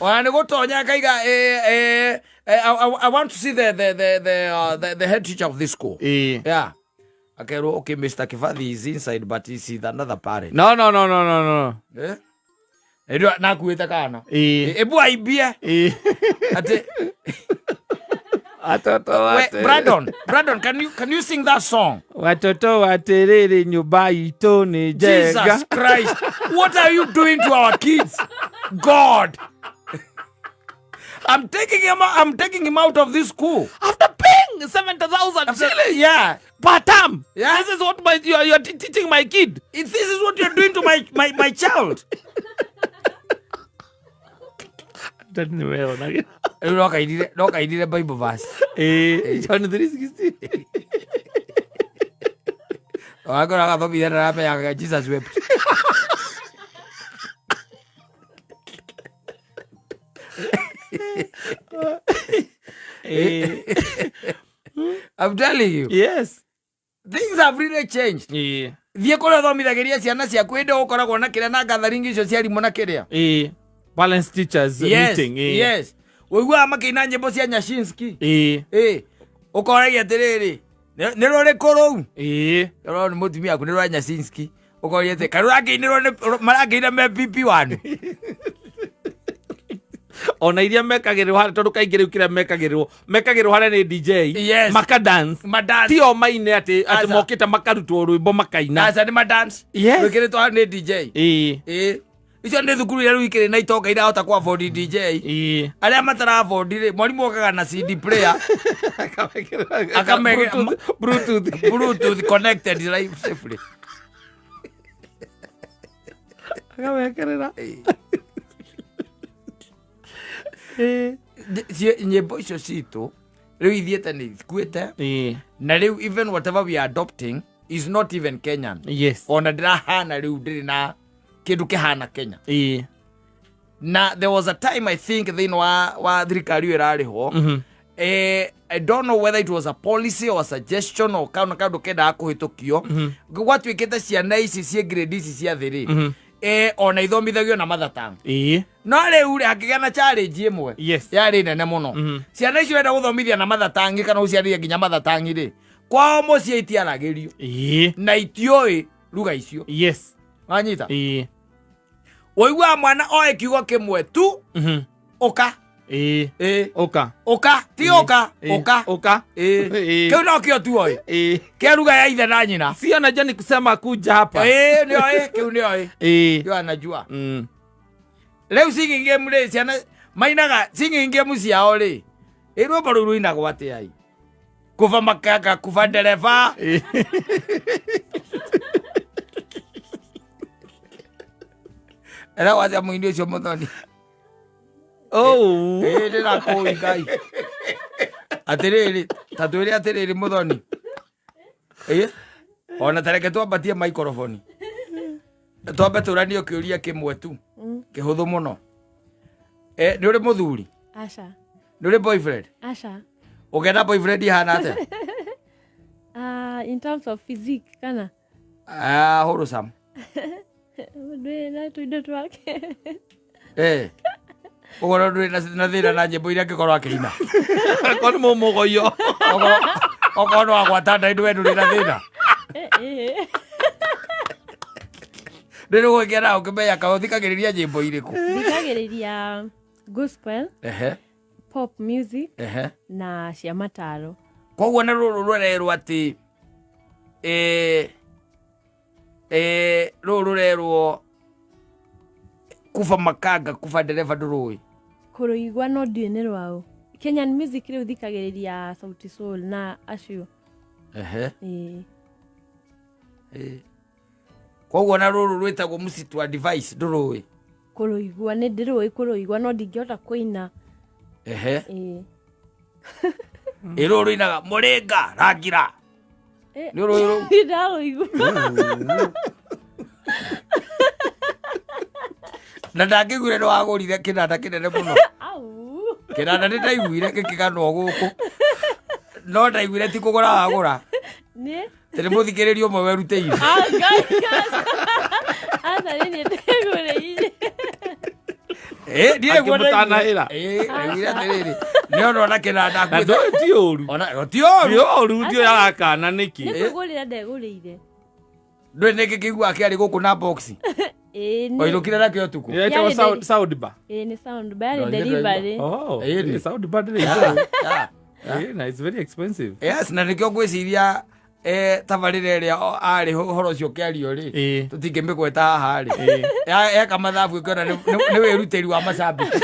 Ona nĩ gũtonya akaiga, I want to see the head teacher of this school. Yeah. Akerwo, okay, Mr. Kifathi is inside, but he's with another parent. No, no, no, no, no, no. Ĩndĩ nakuĩte kana. Ebu aimbie. Ati Watoto We, wate. Brandon, Brandon, can you sing that song? Watoto waterere nyũmba itũ nĩ njega. Jesus Christ. What are you doing to our kids? God. I'm taking him out of this school. After paying 70,000 shillings per term. This is what you are teaching my kid. If this is what you're doing to my child. Nimeona. Rĩu no kainire Bible verse. John 3:16. Wagora agathomithia na aramenyaga Jesus wept. I'm telling you. Things have really changed. Thiĩ kũrĩa ũthomithagĩria ciana ciaku, hĩndĩ ĩyo ũkoragwo na kĩrĩa na gathering icio cia arimũ na kĩrĩa. Balance teachers meeting. Yes. Ũiguaga makĩina nyĩmbo cia Nyashinski. Ĩĩ. Ĩ, ũkoragia atĩrĩrĩ, nĩ rũrĩkũ rũu? Ĩĩ. Rũrũ nĩ mũtumia waku nĩ rwa Nyashinski. Ũkoria atĩ kaĩ rũrakĩinĩrwo nĩ marakĩina me PP1. Ona iria mekagĩrĩrwo harĩa, tondũ kaingĩ rĩu kĩrĩa mekagĩrĩrwo harĩa nĩ DJ. Yes. Makadance. Madance. Ti o maine atĩ Aca. mokĩte makarutwo rwĩmbo makaina. Aca nĩ madance. Yes. Rwĩkĩrĩtwo hau nĩ DJ. Ĩĩ. Ĩ. Icio nĩ thukuru iria rĩu ikĩrĩ na itonga irahota kũ afford DJ. Ĩĩ. Arĩa matara afford rĩ, mwarimũ okaga na CD player. Bluetooth. Bluetooth connected live safely. Akamekĩrĩra. Ĩ. Nyĩmbo icio citũ rĩu ithiĩte nĩ ikuĩte. Ĩĩ. Na rĩu even whatever we are adopting is not even Kenyan. Yes. Ona ndĩrahana rĩu ndĩrĩ na kĩndũ kĩhana Kenya. Ĩĩ. Na there was a time I think thĩinĩ wa thirikari ĩyo ĩrarĩ ho. I don't know whether it was a policy or a suggestion or kana kaũndũ kendaga kũhĩtũkio. Gwatuĩkĩte ciana ici ciĩ grade ici cia thĩ rĩ, ona ithomithagio na mother tongue. Ĩĩ. No rĩu rĩ, hakĩgĩa na challenge ĩmwe. Yes. Yarĩ nene mũno. Ciana icio wenda gũthomithia na mother tongue kana ũciarĩrie nginya mother tongue rĩ, kwao mũciĩ itiaragĩrio. Ĩĩ. Na itiũĩ lugha icio. Yes. Wanyita? Ĩĩ. Ũiguaga mwana oĩ kiugo kĩmwe tu, ũka. Ĩĩ. Ĩĩ. Ũka. Ũka, ti ũka, Ĩĩ. ũka. Ũka. Ĩĩ. Ĩĩ. Kĩu no kĩo tu oĩ. Ĩĩ. Kĩa lugha ya ithe na nyina. Si anajua ni kusema kuja hapa. Ĩĩ, nĩ oĩ, kĩu nĩ oĩ. Ĩĩ. Ndio anajua. Rĩu singing game rĩ, ciana mainaga singing game ciao rĩ, ĩ rwĩmbo rũu rũinagwo atĩa ĩ? Kuva makanga, kuva ndereba. Ĩĩ. Ĩragwo atĩa mũini ũcio Mũthoni? Oh. Ĩĩ, ndĩrakũĩ Ngai. Atĩrĩrĩ, ta twĩre atĩrĩrĩ Mũthoni. Ĩĩ, ona ta reke twambatie microphone. Twambe tũranio kĩũria kĩmwe tu, kĩhũthũ mũno. Nĩ ũrĩ mũthuri? Aca. Nĩ ũrĩ boyfriend? Aca. Ũngĩenda boyfriend ihana atĩa? In terms of physique kana? Hũrũ Sam. Ndwĩ na tũindo twake. Ũguo no ndũrĩ na thĩna na nyĩmbo iria angĩkorwo akĩina. Akorwo nĩ mũmũgoyo. Okorwo no agwata nda ndũwe ndũrĩ na thĩna. Rĩrĩ ũgũkĩenda ũkĩmenya kana ũthikagĩrĩria nyĩmbo irĩkũ? Thikagĩrĩria gospel, pop music na cia mataro. Koguo nĩ rũrũ rũrerwo atĩ, rũrũ rũrerwo kuba makanga, kuba ndereba ndũrũĩ. Kũrũigua no ndiũĩ nĩ rwaũ. Kenyan music rĩu thikagĩrĩria Sauti Sol na acio. Ĩĩ. Koguo na rũrũ rwĩtagwo mũcitu wa device ndũrũĩ. Kũrũigua nĩ ndĩrũĩ kũrũigua no ndingĩhota kũina. Ĩĩ. Ĩ rũrũ rũinaga mũrĩnga rangira. Nĩ ũrũĩ rũu? Ndarũigua. Na ndangĩiguire nĩ wagũrire kĩnanda kĩnene mũno. Au. Kĩnanda nĩ ndaiguire gĩkĩganwo gũkũ. No ndaiguire ti kũgũra wagũra. Nĩ? Tĩ nĩ mũthikĩrĩria ũmwe werutĩire. Ngai, aca nĩ niĩ ndĩgũrĩire. Ndiĩ nĩguo Akĩmũtanahĩra. ndaiguire. Ndaiguire atĩrĩrĩ, nĩ ona ona kĩnanda Na akuĩte. ndũĩ ti ũru. Ona, ti ũru. Ti ũru, ndiũĩ arakana nĩkĩ. Nĩ kwĩgũrĩra ndegũrĩire. Ndũĩ nĩkĩ kĩiguaga kĩarĩ gũkũ na box? Ĩĩ, nĩ- Wainũkire nakĩo ũtukũ? Ĩretagwo Yarĩ sound bar. Ĩĩ, nĩ sound bar, yarĩ No, delivery. Oh, Ĩĩ, nĩ. ĩĩ, sound bar ndĩrĩ igũrũ. Yeah. Ĩĩ, na it's very expensive. Yes, na nĩkĩo ngwĩciria, tabarĩra ĩrĩa arĩ ũhoro ũcio ũkĩario rĩ, Ĩĩ. tũtingĩmĩgweta haha rĩ. Ĩĩ. Eka mathabu ĩkĩona nĩ wĩrutĩri wa macambĩki.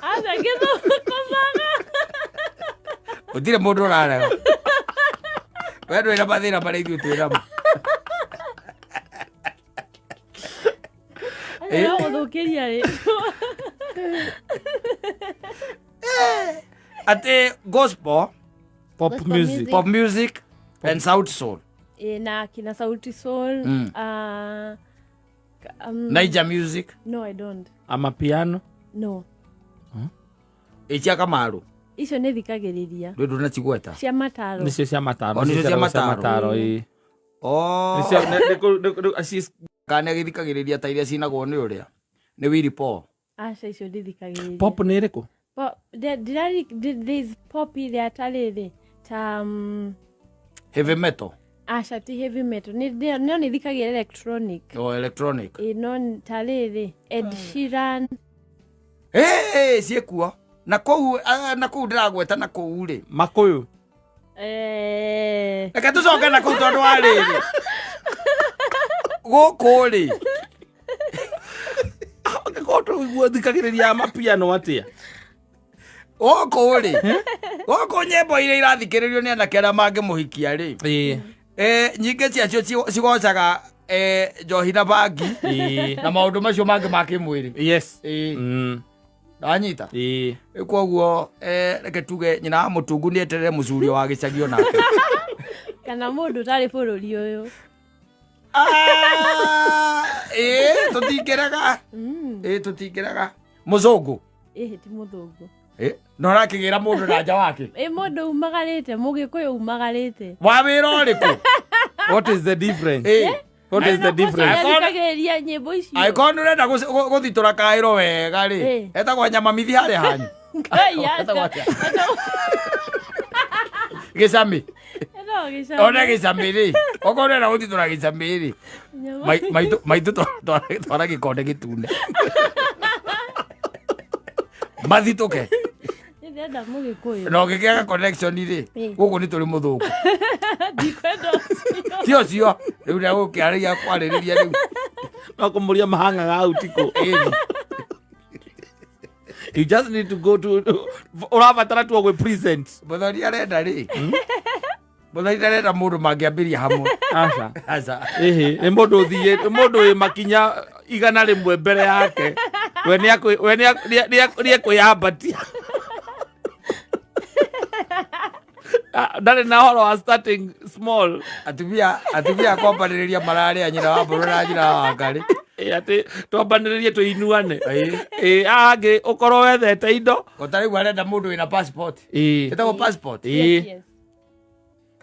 Aca, ngĩthũkũmaga. Gũtirĩ mũndũ ũrarega. We ndũrĩ na mathĩna marĩa ithuĩ twĩ namo. Aca, no gũthũkĩria rĩ. Atĩ gospel, Pop Gospel music. music. Pop music and Sauti Sol. Na kina Sauti Sol, Niger music. No, I don't. Amapiano? No. Ĩ cia Kamaru. Icio nĩ thikagĩrĩria. Ndũĩ ndũnacigweta? Cia mataro. Nĩcio cia mataro. O, nĩcio cia Nĩcio mataro. mataro, ĩĩ. Oh. Nĩcio, nĩ, nĩ, nĩ, nĩ, nĩ, she's Kana nĩ agĩthikagĩrĩria ta iria cinagwo nĩ ũrĩa? Nĩ Willy Paul. Aca, icio ndithikagĩrĩria. Pop nĩ ĩrĩkũ? But there's pop ĩrĩa ta rĩrĩ ta Heavy metal? Aca, ti heavy metal. No nĩ thikagĩra electronic. O electronic. Ĩ, no ta rĩrĩ Ed Sheeran. Hey, ciĩkuo na kũu, na kũu ndĩragweta na kũu rĩ. Makũyũ. Reke tũcoke na kũu tondũ wa rĩrĩ gũkũ rĩ. Angĩkorwo tũiguo thikagĩrĩria mapiano atĩa? Gũkũ rĩ, gũkũ nyĩmbo iria irathikĩrĩrio nĩ anake arĩa mangĩmũhikia rĩ, nyingĩ ciacio cigocaga njohi na bangi na maũndũ macio mangĩ ma kĩmwĩrĩ. Ndanyita. Koguo reke tuge nyina wa mũtungu nĩ eterere mũcurio wa gĩcagi onake. Kana mũndũ ũtarĩ bũrũri ũyũ. Ĩĩ, tũtingĩrega. Ĩĩ, tũtingĩrega. Mũzũngũ. Ĩhĩ, ti mũthũngũ. No ũrakĩgĩra mũndũ na nja wake. Ĩ, mũndũ umagarĩte, mũgĩkũyũ umagarĩte. Wa wĩra ũrĩkũ? What is the difference? What is the difference? Nĩathikagĩrĩria nyĩmbo icio. Angĩkorwo nĩ ũrenda gũthitũra kaĩro wega rĩ, etagwo nyamamithi harĩa hanyu. Ngai, aca. Etagwo atĩa? Gĩcamĩ. Etagwo gĩcamĩ. One gĩcamĩ rĩ, okorwo ũrenda gũthitũra gĩcamĩ rĩ, Nyama. Maitũ twara gĩkonde gĩtune. Mathitũke. Nĩndĩrenda mũgĩkũyũ. Na ũngĩkĩaga connection rĩ, gũkũ nĩ tũrĩ mũthũngũ. Ndikwenda ũcio. Ti ũcio, rĩu nĩegũkĩarĩria kwarĩrĩria rĩu. No kũmũria mahangaga utikũ. You just need to go to, ũrabatara tu ogwe present. Mũthoni arenda rĩ. Mũthoni arenda mũndũ mangĩambĩria hamwe. Aca. Aca. Ĩhĩ, nĩ mũndũ ũthiĩ, nĩ mũndũ wĩ makinya 100 mbere yake. We nĩ akũ-, we nĩ akũ-, nĩ akũ-, nĩ akũ-, nĩ ekwĩyambatia. Ndarĩ na ũhoro wa starting small. Atumia akwambanĩrĩria mararĩa nyina wa mbũrũ na nyina wa Wangarĩ. Atĩ twambanĩrĩrie tũinuane. Angĩ ũkorwo wethete indo. O ta rĩu arenda mũndũ wĩna passport. Ĩtagwo passport? Yes, yes.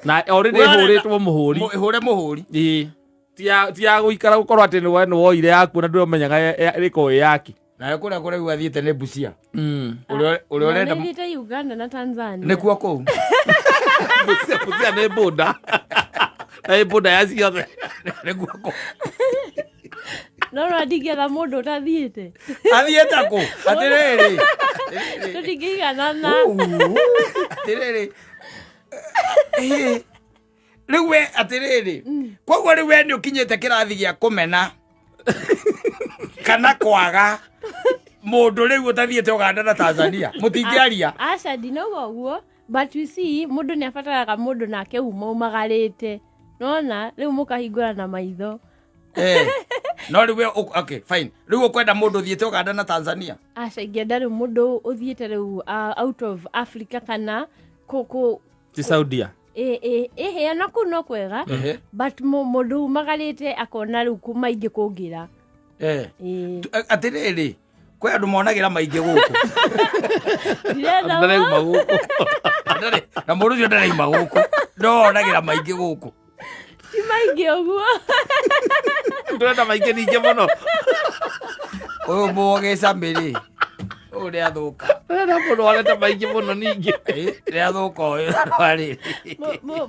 Na already Ũrarenda ĩhũrĩtwo mũhũri. Ĩhũre mũhũri. Ti ya gũikara gũkorwo atĩ nĩ woire yaku na ndũmenyaga ĩkorwo ĩ yaki. Nayo kũrĩa kũraihu athiĩte nĩ Busia. Ũrĩa ũrenda Na nĩthiĩte Uganda na Tanzania. Nĩkuo kũu. Busia nĩ boda. Na nĩ boda ya ciothe. Nĩkuo kũu. No, no, ndingĩetha mũndũ ũtathiĩte. Athiĩte kũ? Atĩrĩrĩ. Tũtingĩiganana. Atĩrĩrĩ. Rĩu we, atĩrĩrĩ. Koguo rĩu we nĩ ũkinyĩte kĩrathi gĩa kũmena kana kwaga mũndũ rĩu ũtathiĩte Uganda na Tanzania. Mũtingĩaria. Aca, ndinauga ũguo, but you see, mũndũ nĩ abataraga mũndũ nake uma umagarĩte. Nona, rĩu mũkahingũra na maitho. No rĩu we okay, fine. Rĩu ũkwenda mũndũ ũthiĩte Uganda na Tanzania? Aca, ingĩenda rĩu mũndũ ũthiĩte rĩu, out of Africa kana kũ Ti Saudia. Ona kũu no kwega. But mũndũ umagarĩte akona rĩu maingĩ kũngĩra. Atĩrĩrĩ, kwĩ andũ monagĩra maingĩ gũkũ. Ndĩrenda Ndarauma gũkũ. Ndarĩ, na mũndũ ũcio ndarauma gũkũ. No onagĩra maingĩ gũkũ. Ti maingĩ ũguo. Ndĩrenda maingĩ ningĩ mũno. Ũyũ mũgĩcamĩ rĩ, ũyũ nĩathũka. Ndĩrenda mũndũ wonete maingĩ mũno ningĩ. Nĩathũka ũyũ, arĩ.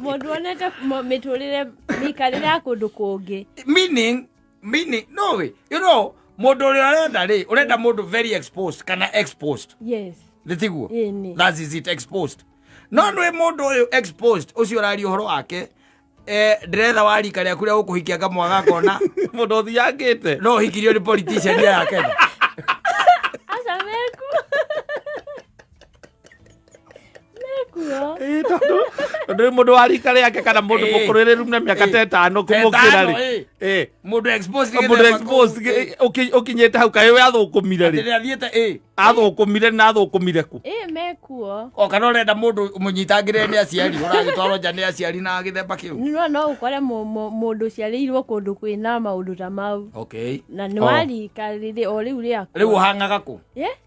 Mũndũ wonete mĩtũrĩre, mĩikarĩre ya kũndũ kũngĩ. Meaning, meaning, no way. You know, mũndũ ũrĩa ũrenda rĩ, ũrenda mũndũ very exposed kana exposed. Yes. Nĩ tiguo? Ĩĩ, nĩ. That is it, exposed. No nĩ mũndũ ũyũ exposed, ũcio ũraria ũhoro wake, ndĩretha wa rika rĩaku rĩa gũkũhikia ngamwaga ngona. Mũndũ ũthiangĩte. No ũhikirio nĩ politician ya Kenya. Aca, mekuo. Mekuo. Tondũ nĩ mũndũ wa rika rĩake kana mũndũ mũkũrĩrĩru na mĩaka ta ĩtano kũmũkĩra Ta ĩtano, rĩ. Mũndũ exposed Mũndũ gĩthemba exposed kũu. ũkinyĩte hau, kaĩ we athũkũmire rĩ? Atĩ nĩathiĩte, Athũkũmire na athũkũmire kũ? Mekuo. O kana ũrenda mũndũ mũnyitangĩre nĩ aciari, ũragĩtwarwo nja nĩ aciari na gĩthemba kĩu? No, no ũkore mũndũ ũciarĩirwo kũndũ kwĩna maũndũ ta mau. Okay. Na nĩ wa rika rĩrĩ, o rĩu rĩaku. Rĩu ũhang'aga kũ?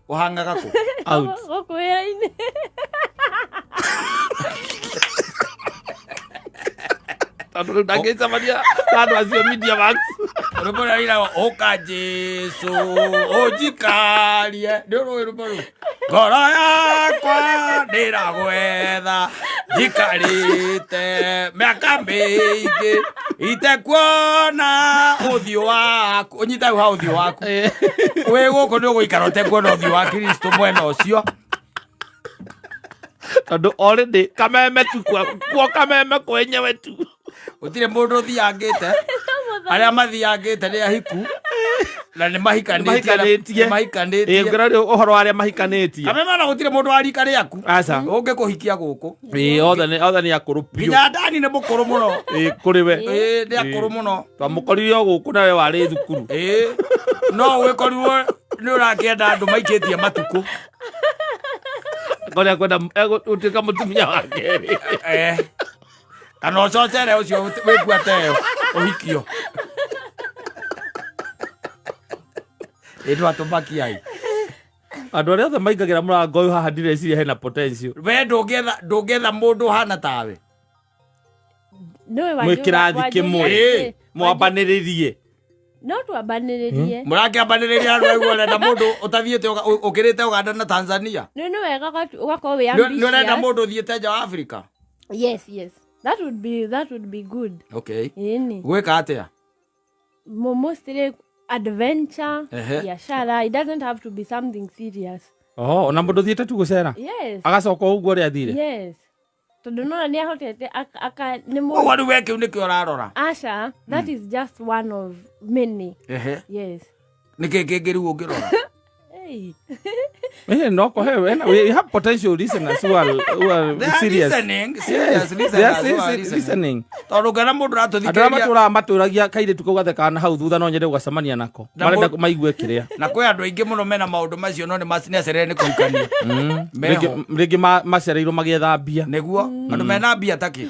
Ũhang'aga kũ? Out. Gũkũ wĩra-inĩ. Tondũ rĩu ndangĩcemania na andũ acio Media Max. Rwĩmbo rũrĩa rũinagwo ũka Jesu ũnjikarie, nĩ ũrũĩ rwĩmbo rũu? Ngoro yakwa ndĩragwetha, njikarĩte mĩaka mĩingĩ itekuona ũthiũ waku. Ũnyite hau ha ũthiũ waku. Wĩ gũkũ nĩ ũgũikara ũtekuona ũthiũ wa Kristo mwena ũcio. Tondũ already kameme tu kuo kameme kwenyewe tu. Gũtirĩ mũndũ ũthiangĩte. Arĩa mathiangĩte nĩ ahiku na nĩ mahikanĩtie. Nĩ Nĩ mahikanĩtie. Ngĩra rĩu ũhoro wa arĩa mahikanĩtie. Kameme ona gũtirĩ mũndũ wa rika rĩaku Aca. ũngĩkũhikia gũkũ. Ĩĩ, othe nĩ akũrũ biũ. Nginya Dani nĩ mũkũrũ mũno. Ĩĩ, kũrĩ we. Ĩĩ, nĩ akũrũ mũno. Twamũkorire o gũkũ nawe warĩ thukuru. Ĩĩ, no wĩkorirwo nĩ ũrakĩenda andũ maikĩtie matukũ. Korĩa kwenda gũtuĩka mũtumia wa kerĩ. Kana ũcocere ũcio wĩkua teo ũhikio. Ĩ ndwatũmakia ĩ. Andũ arĩa othe maingagĩra mũrango ũyũ haha ndireciria hena potential. We ndũngĩetha mũndũ ũhana tawe. Nĩũĩ Mwĩ kĩrathi kĩmwe. Ĩĩ. Mwambanĩrĩrie. No twambanĩrĩrie. Mũrakĩambanĩrĩria andũ aigua ũrenda mũndũ ũtathiĩte ũkĩrĩte Uganda na Tanzania. Nĩ wega ũgakorwo wĩ Nĩ ũrenda ambitious. mũndũ ũthiĩte nja wa Africa. Yes, yes. That would be good. Okay. Ĩni. Gwĩka atĩa? Mostly adventure, Ehe. biashara. It doesn't have to be something serious. Oho, ona mũndũ ũthiĩte tu gũcera. Yes. Agacoka ũguo ũrĩa athire. Yes. Tondũ nona nĩ ahotete aka nĩ Ũguo mũndũ. rĩu we kĩu nĩkĩo ũrarora. Aca, that is just one of many. Ehe. Yes. Nĩkĩ kĩngĩ rĩu ũngĩrora? Hey. No kohe, we have potential listeners who are They are serious. listening, serious Yes, listeners they are who are serious listening. listening. Tondũ ngena mũndũ Andũ arĩa ũratũthikĩrĩria matũraga matũragia kairĩtu kau gathekaga na hau thutha no nyende gũgacemania nako. Na Marenda maigue kĩrĩa. Na kwĩ andũ aingĩ mũno mena maũndũ macio no nĩ acerere nĩ kũhikania. Meho. Rĩngĩ macereirwo magĩetha mbia. Nĩguo andũ mena mbia takĩ.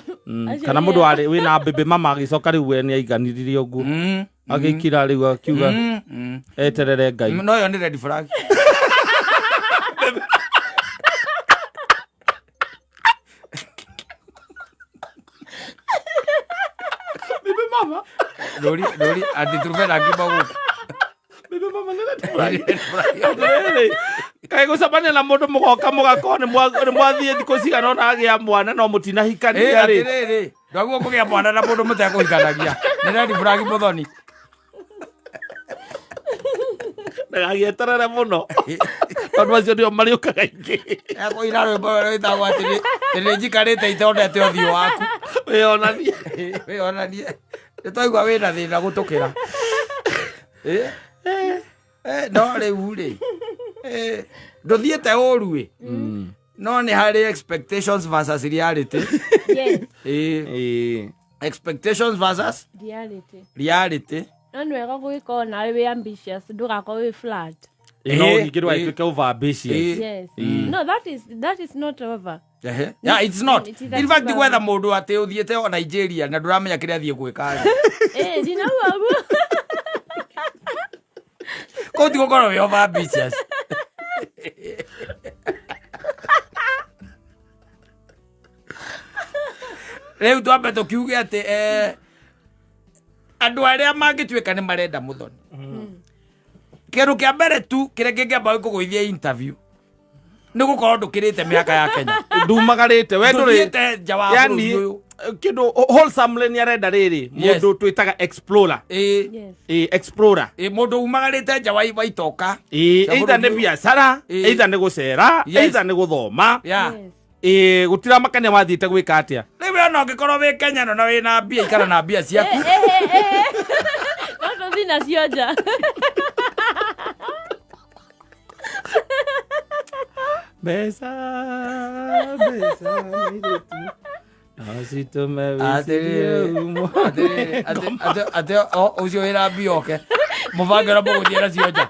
Acio Kana nĩ mũndũ warĩ wĩna mbĩmbĩ mama agĩcoka rĩu we nĩ aiganiririe ũguo. Agĩikira rĩu akiuga eterere Ngai. No ĩyo nĩ red flag. Mbĩmbĩ mama. Rũri rũri ati turume na ngima gũkũ. Mbĩmbĩ mama nĩ red flag. Atĩrĩrĩ, kaĩ gũcemania na mũndũ mũgoka mũgakorwo nĩ mwathiĩ thikũ cigana ũna agĩa mwana no mũtinahikania rĩ. Atĩrĩrĩ, ndwaguo kũgĩa mwana na mũndũ mũtekũhikanagia. Nĩ red flag mũthoni. Ndagagĩeterere mũno. Tondũ acio nĩo marĩũkaga aingĩ. Ekũina rwĩmbo rwĩtagwo atĩ nĩ njikarĩte itondete ũthiũ waku. Wĩyonanie. Wĩyonanie. Nĩ twaigua wĩna thĩna gũtũkĩra. No rĩu rĩ, ndũthiĩte ũru ĩ. No nĩ harĩ expectations versus reality. Yes. Expectations versus reality. Reality. No nĩ wega gũgĩkorwo nawe wĩ ambitious, ndũgakorwo wĩ flat. No ningĩ ndũgagĩtuĩke over ambitious. Yes. No, that is not over. Ehe. Yeah, it's not. It is In fact, achievable. gwetha mũndũ atĩ ũthiĩte o Nigeria na ndũramenya kĩrĩa athiĩ gwĩka. Ndinauga ũguo. Kũu ti gũkorwo wĩ over ambitious. Rĩu twambe tũkiuge atĩ andũ arĩa mangĩtuĩka nĩ marenda mũthoni. Kĩndũ kĩa mbere tu kĩrĩa kĩngĩamba gũkũgũithia interview nĩ gũkorwo ndũkĩrĩte mĩhaka ya Kenya. Ndumagarĩte, we ndũrĩ Ndũthiĩte nja wa yani, bũrũri ũyũ. kĩndũ wholesomely nĩ arenda rĩrĩ, Yes. mũndũ twĩtaga explorer. Ĩĩ. Yes. Ĩĩ, explorer. Ĩĩ, mũndũ umagarĩte nja wa itoka. Ĩĩ, Cia either nĩ bũrũri ũyũ. biacara, Ĩĩ. either nĩ gũcera, Yes. either nĩ gũthoma. Yeah. Yes. Ĩĩ, gũtiramakania wathiĩte gwĩka atĩa. Rĩu we ona ũngĩkorwo wĩ Kenya no na wĩna mbia, ikara na mbia ciaku. No tũthiĩ nacio nja. Mbeca, mbeca, mĩirĩtu. No citũme wĩcirie Atĩrĩrĩ, umo. atĩrĩrĩ, atĩ, ũcio wĩna mbia oke. Mũbange ũrĩa mũgũthiĩ nacio nja.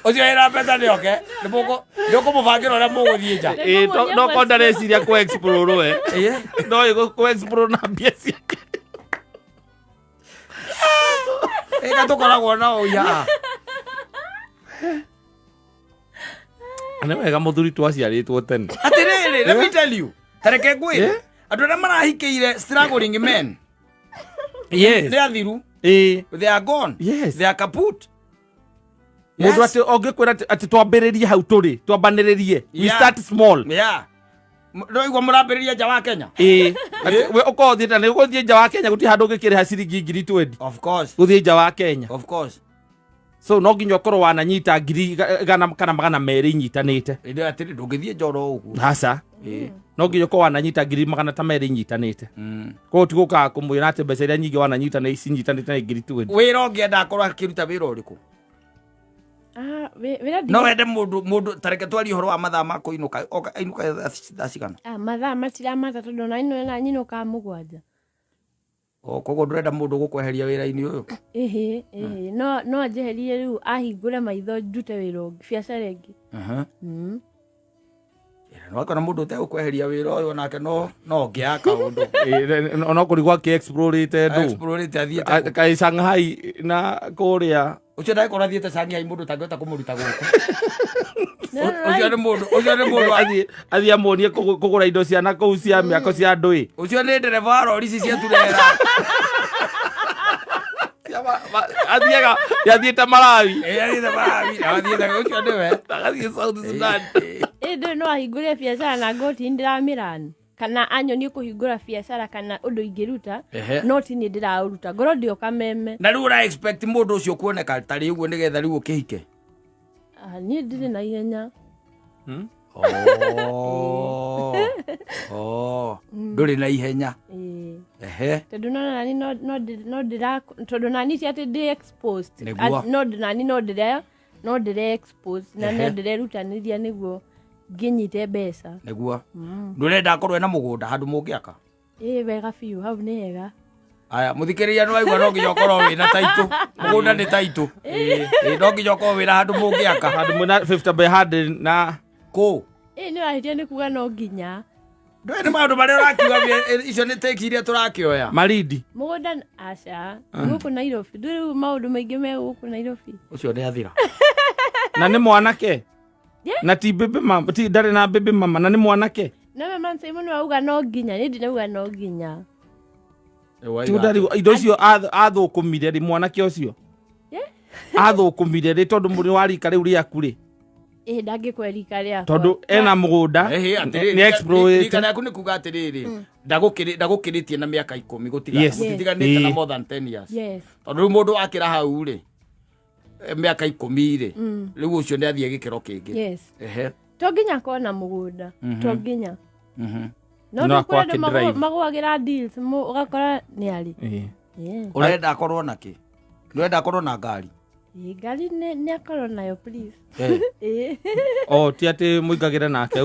Ũcio wĩna mbeca nĩ oke. Nĩ ũkũmũbangĩra ũrĩa mũgũthiĩ nja. Ĩĩ, no korwo ndareciria kũ explore we. Ĩĩ. No ĩgũ kũ explore na mbia ciake. Ĩka tũkoragwo na ũira. Nĩ wega mũthuri twaciarĩtwo tene. Atĩrĩrĩ, let me tell you, tareke ngwĩre, Eh? andũ arĩa marahikĩire struggling men Yes. nĩ athiru. Ĩĩ. They are gone. Yes. They are kaput. Mũndũ Yes. atĩ ũngĩkwĩra atĩ twambĩrĩrie hau tũrĩ, twambanĩrĩrie. We start small. Yeah. Ndũraigua mũrambĩrĩria nja wa Kenya. Ĩĩ. Atĩ we ũkorwo ũthiĩte na ũgũthiĩ nja wa Kenya gũtirĩ handũ ũngĩkĩrĩha ciringi 20,000. Of course. Gũthiĩ nja wa Kenya. Of course. So no nginya ũkorwo wananyita 100,000 kana 200 inyitanĩte. Ĩndĩ atĩrĩ, ndũngĩthiĩ nja oro ũguo. Aca. No nginya ũkorwo wananyita 200,000 inyitanĩte. Koguo ti gũkaga kũmwĩra atĩ mbeca iria nyingĩ wananyita nĩ cinyitanĩte nĩ 20,000. Wĩra ũngĩenda akorwo akĩruta wĩra ũrĩkũ? Ah, wĩra No wende mũndũ tareke twarie ũhoro wa mathaa ma kũinũka, oka ainũka thaa cigana? Ah, mathaa matiramata tondũ ona ino na nyinũkaga 7. O, koguo ndũrenda mũndũ gũkweheria wĩra-inĩ ũyũ? Ĩhĩ, ĩhĩ, no anjeherie rĩu ahingũre maitho ndute wĩra ũngĩ, biacara ĩngĩ. Ĩra, no akona mũndũ ũtegũkweheria wĩra ũyũ onake no ũngĩaga kaũndũ. Ĩĩ, no kũrigwo akĩ-explorĩte ndũ. Explorĩte athiĩte kũ? Kaĩ Shanghai na kũrĩa. Ũcio ndagĩkorwo athiĩte Shanghai mũndũ ũtangĩhota kũmũruta gũkũ. No, no, Ũcio nĩ mũndũ, ũcio nĩ mũndũ Athiĩ amuonie kũgũra indo cia na kũu cia mĩako cia andũ ĩ. Ũcio nĩ ndereba wa rori ici cia turera. Athiaga, yathiĩte Malawi. Ĩ, athiĩte Malawi, na athiĩte, ũcio nĩwe. Agathiĩ South Sudan. Ĩndĩ no ahingũre biacara na ngoti ndĩramĩrani. Kana anyonie kũhingũra biacara kana ũndũ ingĩruta, no ti niĩ ndĩraũruta, ngorwo ndĩ o kameme. Na rĩu ũra expect mũndũ ũcio kuoneka tarĩ ũguo nĩgetha rĩu ũkĩhike? Ah, niĩ ndirĩ na ihenya. Oh. Oh. Ndũrĩ na ihenya. Ĩĩ. Ehe. Tondũ no nani no no no ndĩra tondũ nani ti atĩ ndĩ exposed. Nĩguo. No nani no ndĩre exposed na no ndĩrerutanĩria nĩguo ngĩnyite mbeca. Nĩguo. Ndũrenda akorwo ena mũgũnda handũ mũngĩaka? Ĩĩ, wega biũ, hau nĩ hega. Aya, mũthikĩrĩria nĩ waigua no nginya ũkorwo wĩna taitũ. Mũgũnda nĩ taitũ. Ĩĩ, no nginya ũkorwo wĩna handũ mũngĩaka. Handũ mwĩna 50 by 100 na Kũ? Ĩĩ, nĩ ũrahĩtia nĩ kuga no nginya. Ndũĩ nĩ maũndũ marĩa ũrakiuga icio nĩ take iria tũrakĩoya. Malindi. Mũgũnda aca, gũkũ Nairobi. Ndũĩ rĩu maũndũ maingĩ me gũkũ Nairobi. Ũcio nĩ athira. Na nĩ mwanake. Yeah. Na ti baby mama, ti ndarĩ na baby mama na nĩ mwanake. No we man Simon wauga no nginya, niĩ ndinauga no nginya. Ti ũndari indo icio athũkũmire rĩ mwanake ũcio. Yeah. Athũkũmire rĩ tondũ mũrĩ wa rika rĩu rĩaku rĩ. Ĩĩ, ndangĩkwerika rĩakwa. Tondũ ena mũgũnda. Ehe, atĩrĩrĩ, Nĩ explorĩte. rika rĩaku nĩ kuga atĩrĩrĩ, ndagũkĩrĩtie na mĩaka 10 gũtigana, mũtitiganĩte na more than 10 years. Yes. Tondũ rĩu mũndũ akĩra hau rĩ, mĩaka 10 rĩ, rĩu ũcio nĩ athiĩ gĩkĩro kĩngĩ. Yes. Ehe. To nginya akorwo na mũgũnda. To nginya. No No nĩ kũrĩ andũ akorwo akĩ-drive. magũagĩra deals, ũgakora nĩ arĩ. Ĩĩ. Yeah. Ũrenda akorwo na kĩ? Ndũrenda akorwo na ngari? Ĩĩ, ngari nĩ akorwo nayo please. Ĩĩ. O ti atĩ mũingagĩre nake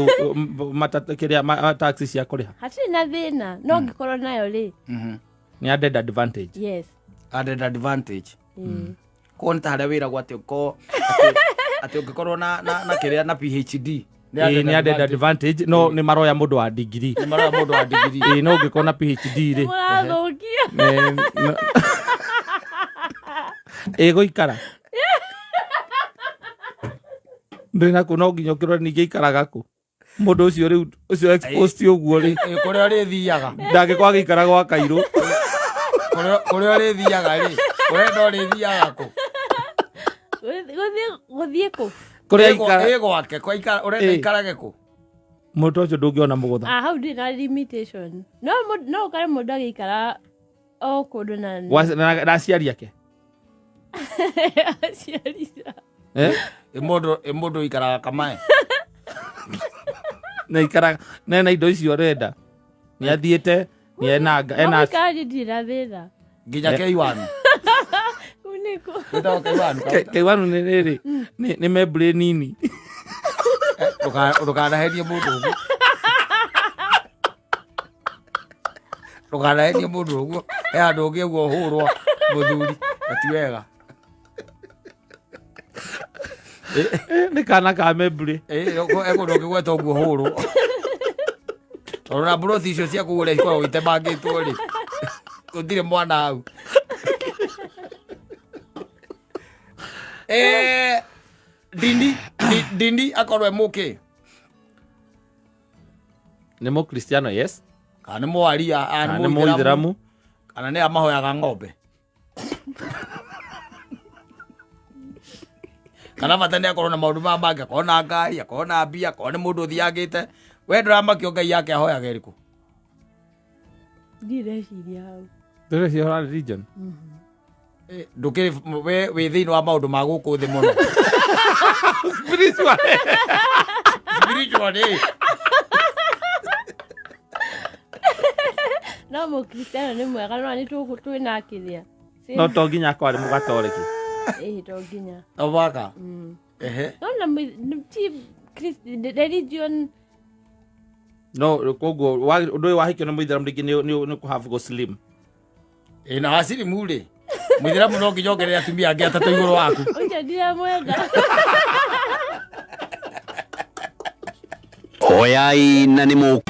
kĩrĩa taxi cia kũrĩha. Hatirĩ na thĩna, no ngĩkorwo nayo rĩ. Nĩ added advantage. Yes. Added advantage. Ĩĩ. Koguo nĩ ta harĩa wĩragwo atĩ ũkorwo atĩ ũngĩkorwo na kĩrĩa na PhD nĩ Ĩĩ, nĩ added advantage no nĩ maroya mũndũ wa degree. Nĩ maroya mũndũ wa degree. Ĩĩ, no ũngĩkorwo na PhD rĩ. Mũrathũkia. Ĩ gũikara. Ndĩ naku no nginya ũkĩrore ningĩ ikaraga kũ. Mũndũ ũcio rĩu ũcio exposed ũguo rĩ. Ĩ, kũrĩa ũrĩthiaga. Ndangĩkorwo agĩikara gwa kairũ. Kũrĩa ũrĩthiaga rĩ, ũrenda ũrĩthiaga kũ? Gũthiĩ kũ? Kũrĩa ikara. Ĩ gwake, kwa ikara, ũrenda ikarage kũ? Mũndũ ũcio ndũngĩona mũgũtha. Ah, hau ndirĩ na limitation. No no ũkore mũndũ agĩikara o kũndũ na Na aciari ake. Aciari. Eh? Ĩ mũndũ ũikaraga kamae. Na ikaraga na indo icio arenda. Nĩ athiĩte nĩ ena ena Gũikara niĩ ndirĩ na thĩna. Nginya K1. Kũu nĩkũ? Wĩtagwo K1. K1 nĩ rĩrĩ nĩ membrane nini. Ndũkanaherie mũndũ ũguo. Ndũkanaherie mũndũ ũguo. He handũ ũngĩigua ũhũrwo mũthuri. Na ti wega. Nĩ kana ka membrane. He kũndũ ũngĩgweta ũguo ũhũrwo. Tondũ na mburoti icio cia kũgũra ikoragwo itemangĩtwo rĩ. Gũtirĩ mwana hau. Ndini. Ndini akorwo e mũkĩ. Nĩ mũkristiano, yes. Kana nĩ mwaria, kana nĩ mũithĩramu, kana nĩ amahoyaga ng'ombe, kana bata nĩ akorwo na maũndũ maya mangĩ, akorwo na ngari, akorwo na mbia, akorwo nĩ mũndũ ũthiangĩte. We ndũramakio ngai yake ahoyaga ĩrĩkũ? Ndireciria hau. Ndũreciria ũhoro wa religion? Ndũkĩrĩ we wĩ thĩinĩ wa maũndũ ma gũkũ thĩ mũno. Spiritual. Spiritual, eh. No mũkristiano nĩ mwega, no nĩ twĩna kĩrĩa. No to nginya akorwo arĩ mũgatoreki. Ĩĩ, to nginya. To mũhaka. Ehe. No na ti religion. No koguo ũndũ ũyũ wahikio nĩ mũithĩramu rĩngĩ nĩ kũ have go slim. Ĩ na wacirimu rĩ, mũithĩramu no nginya ongerere atumia angĩ atatũ igũrũ waku. Ũcio ndiramwenda. Oyai na nĩ mũ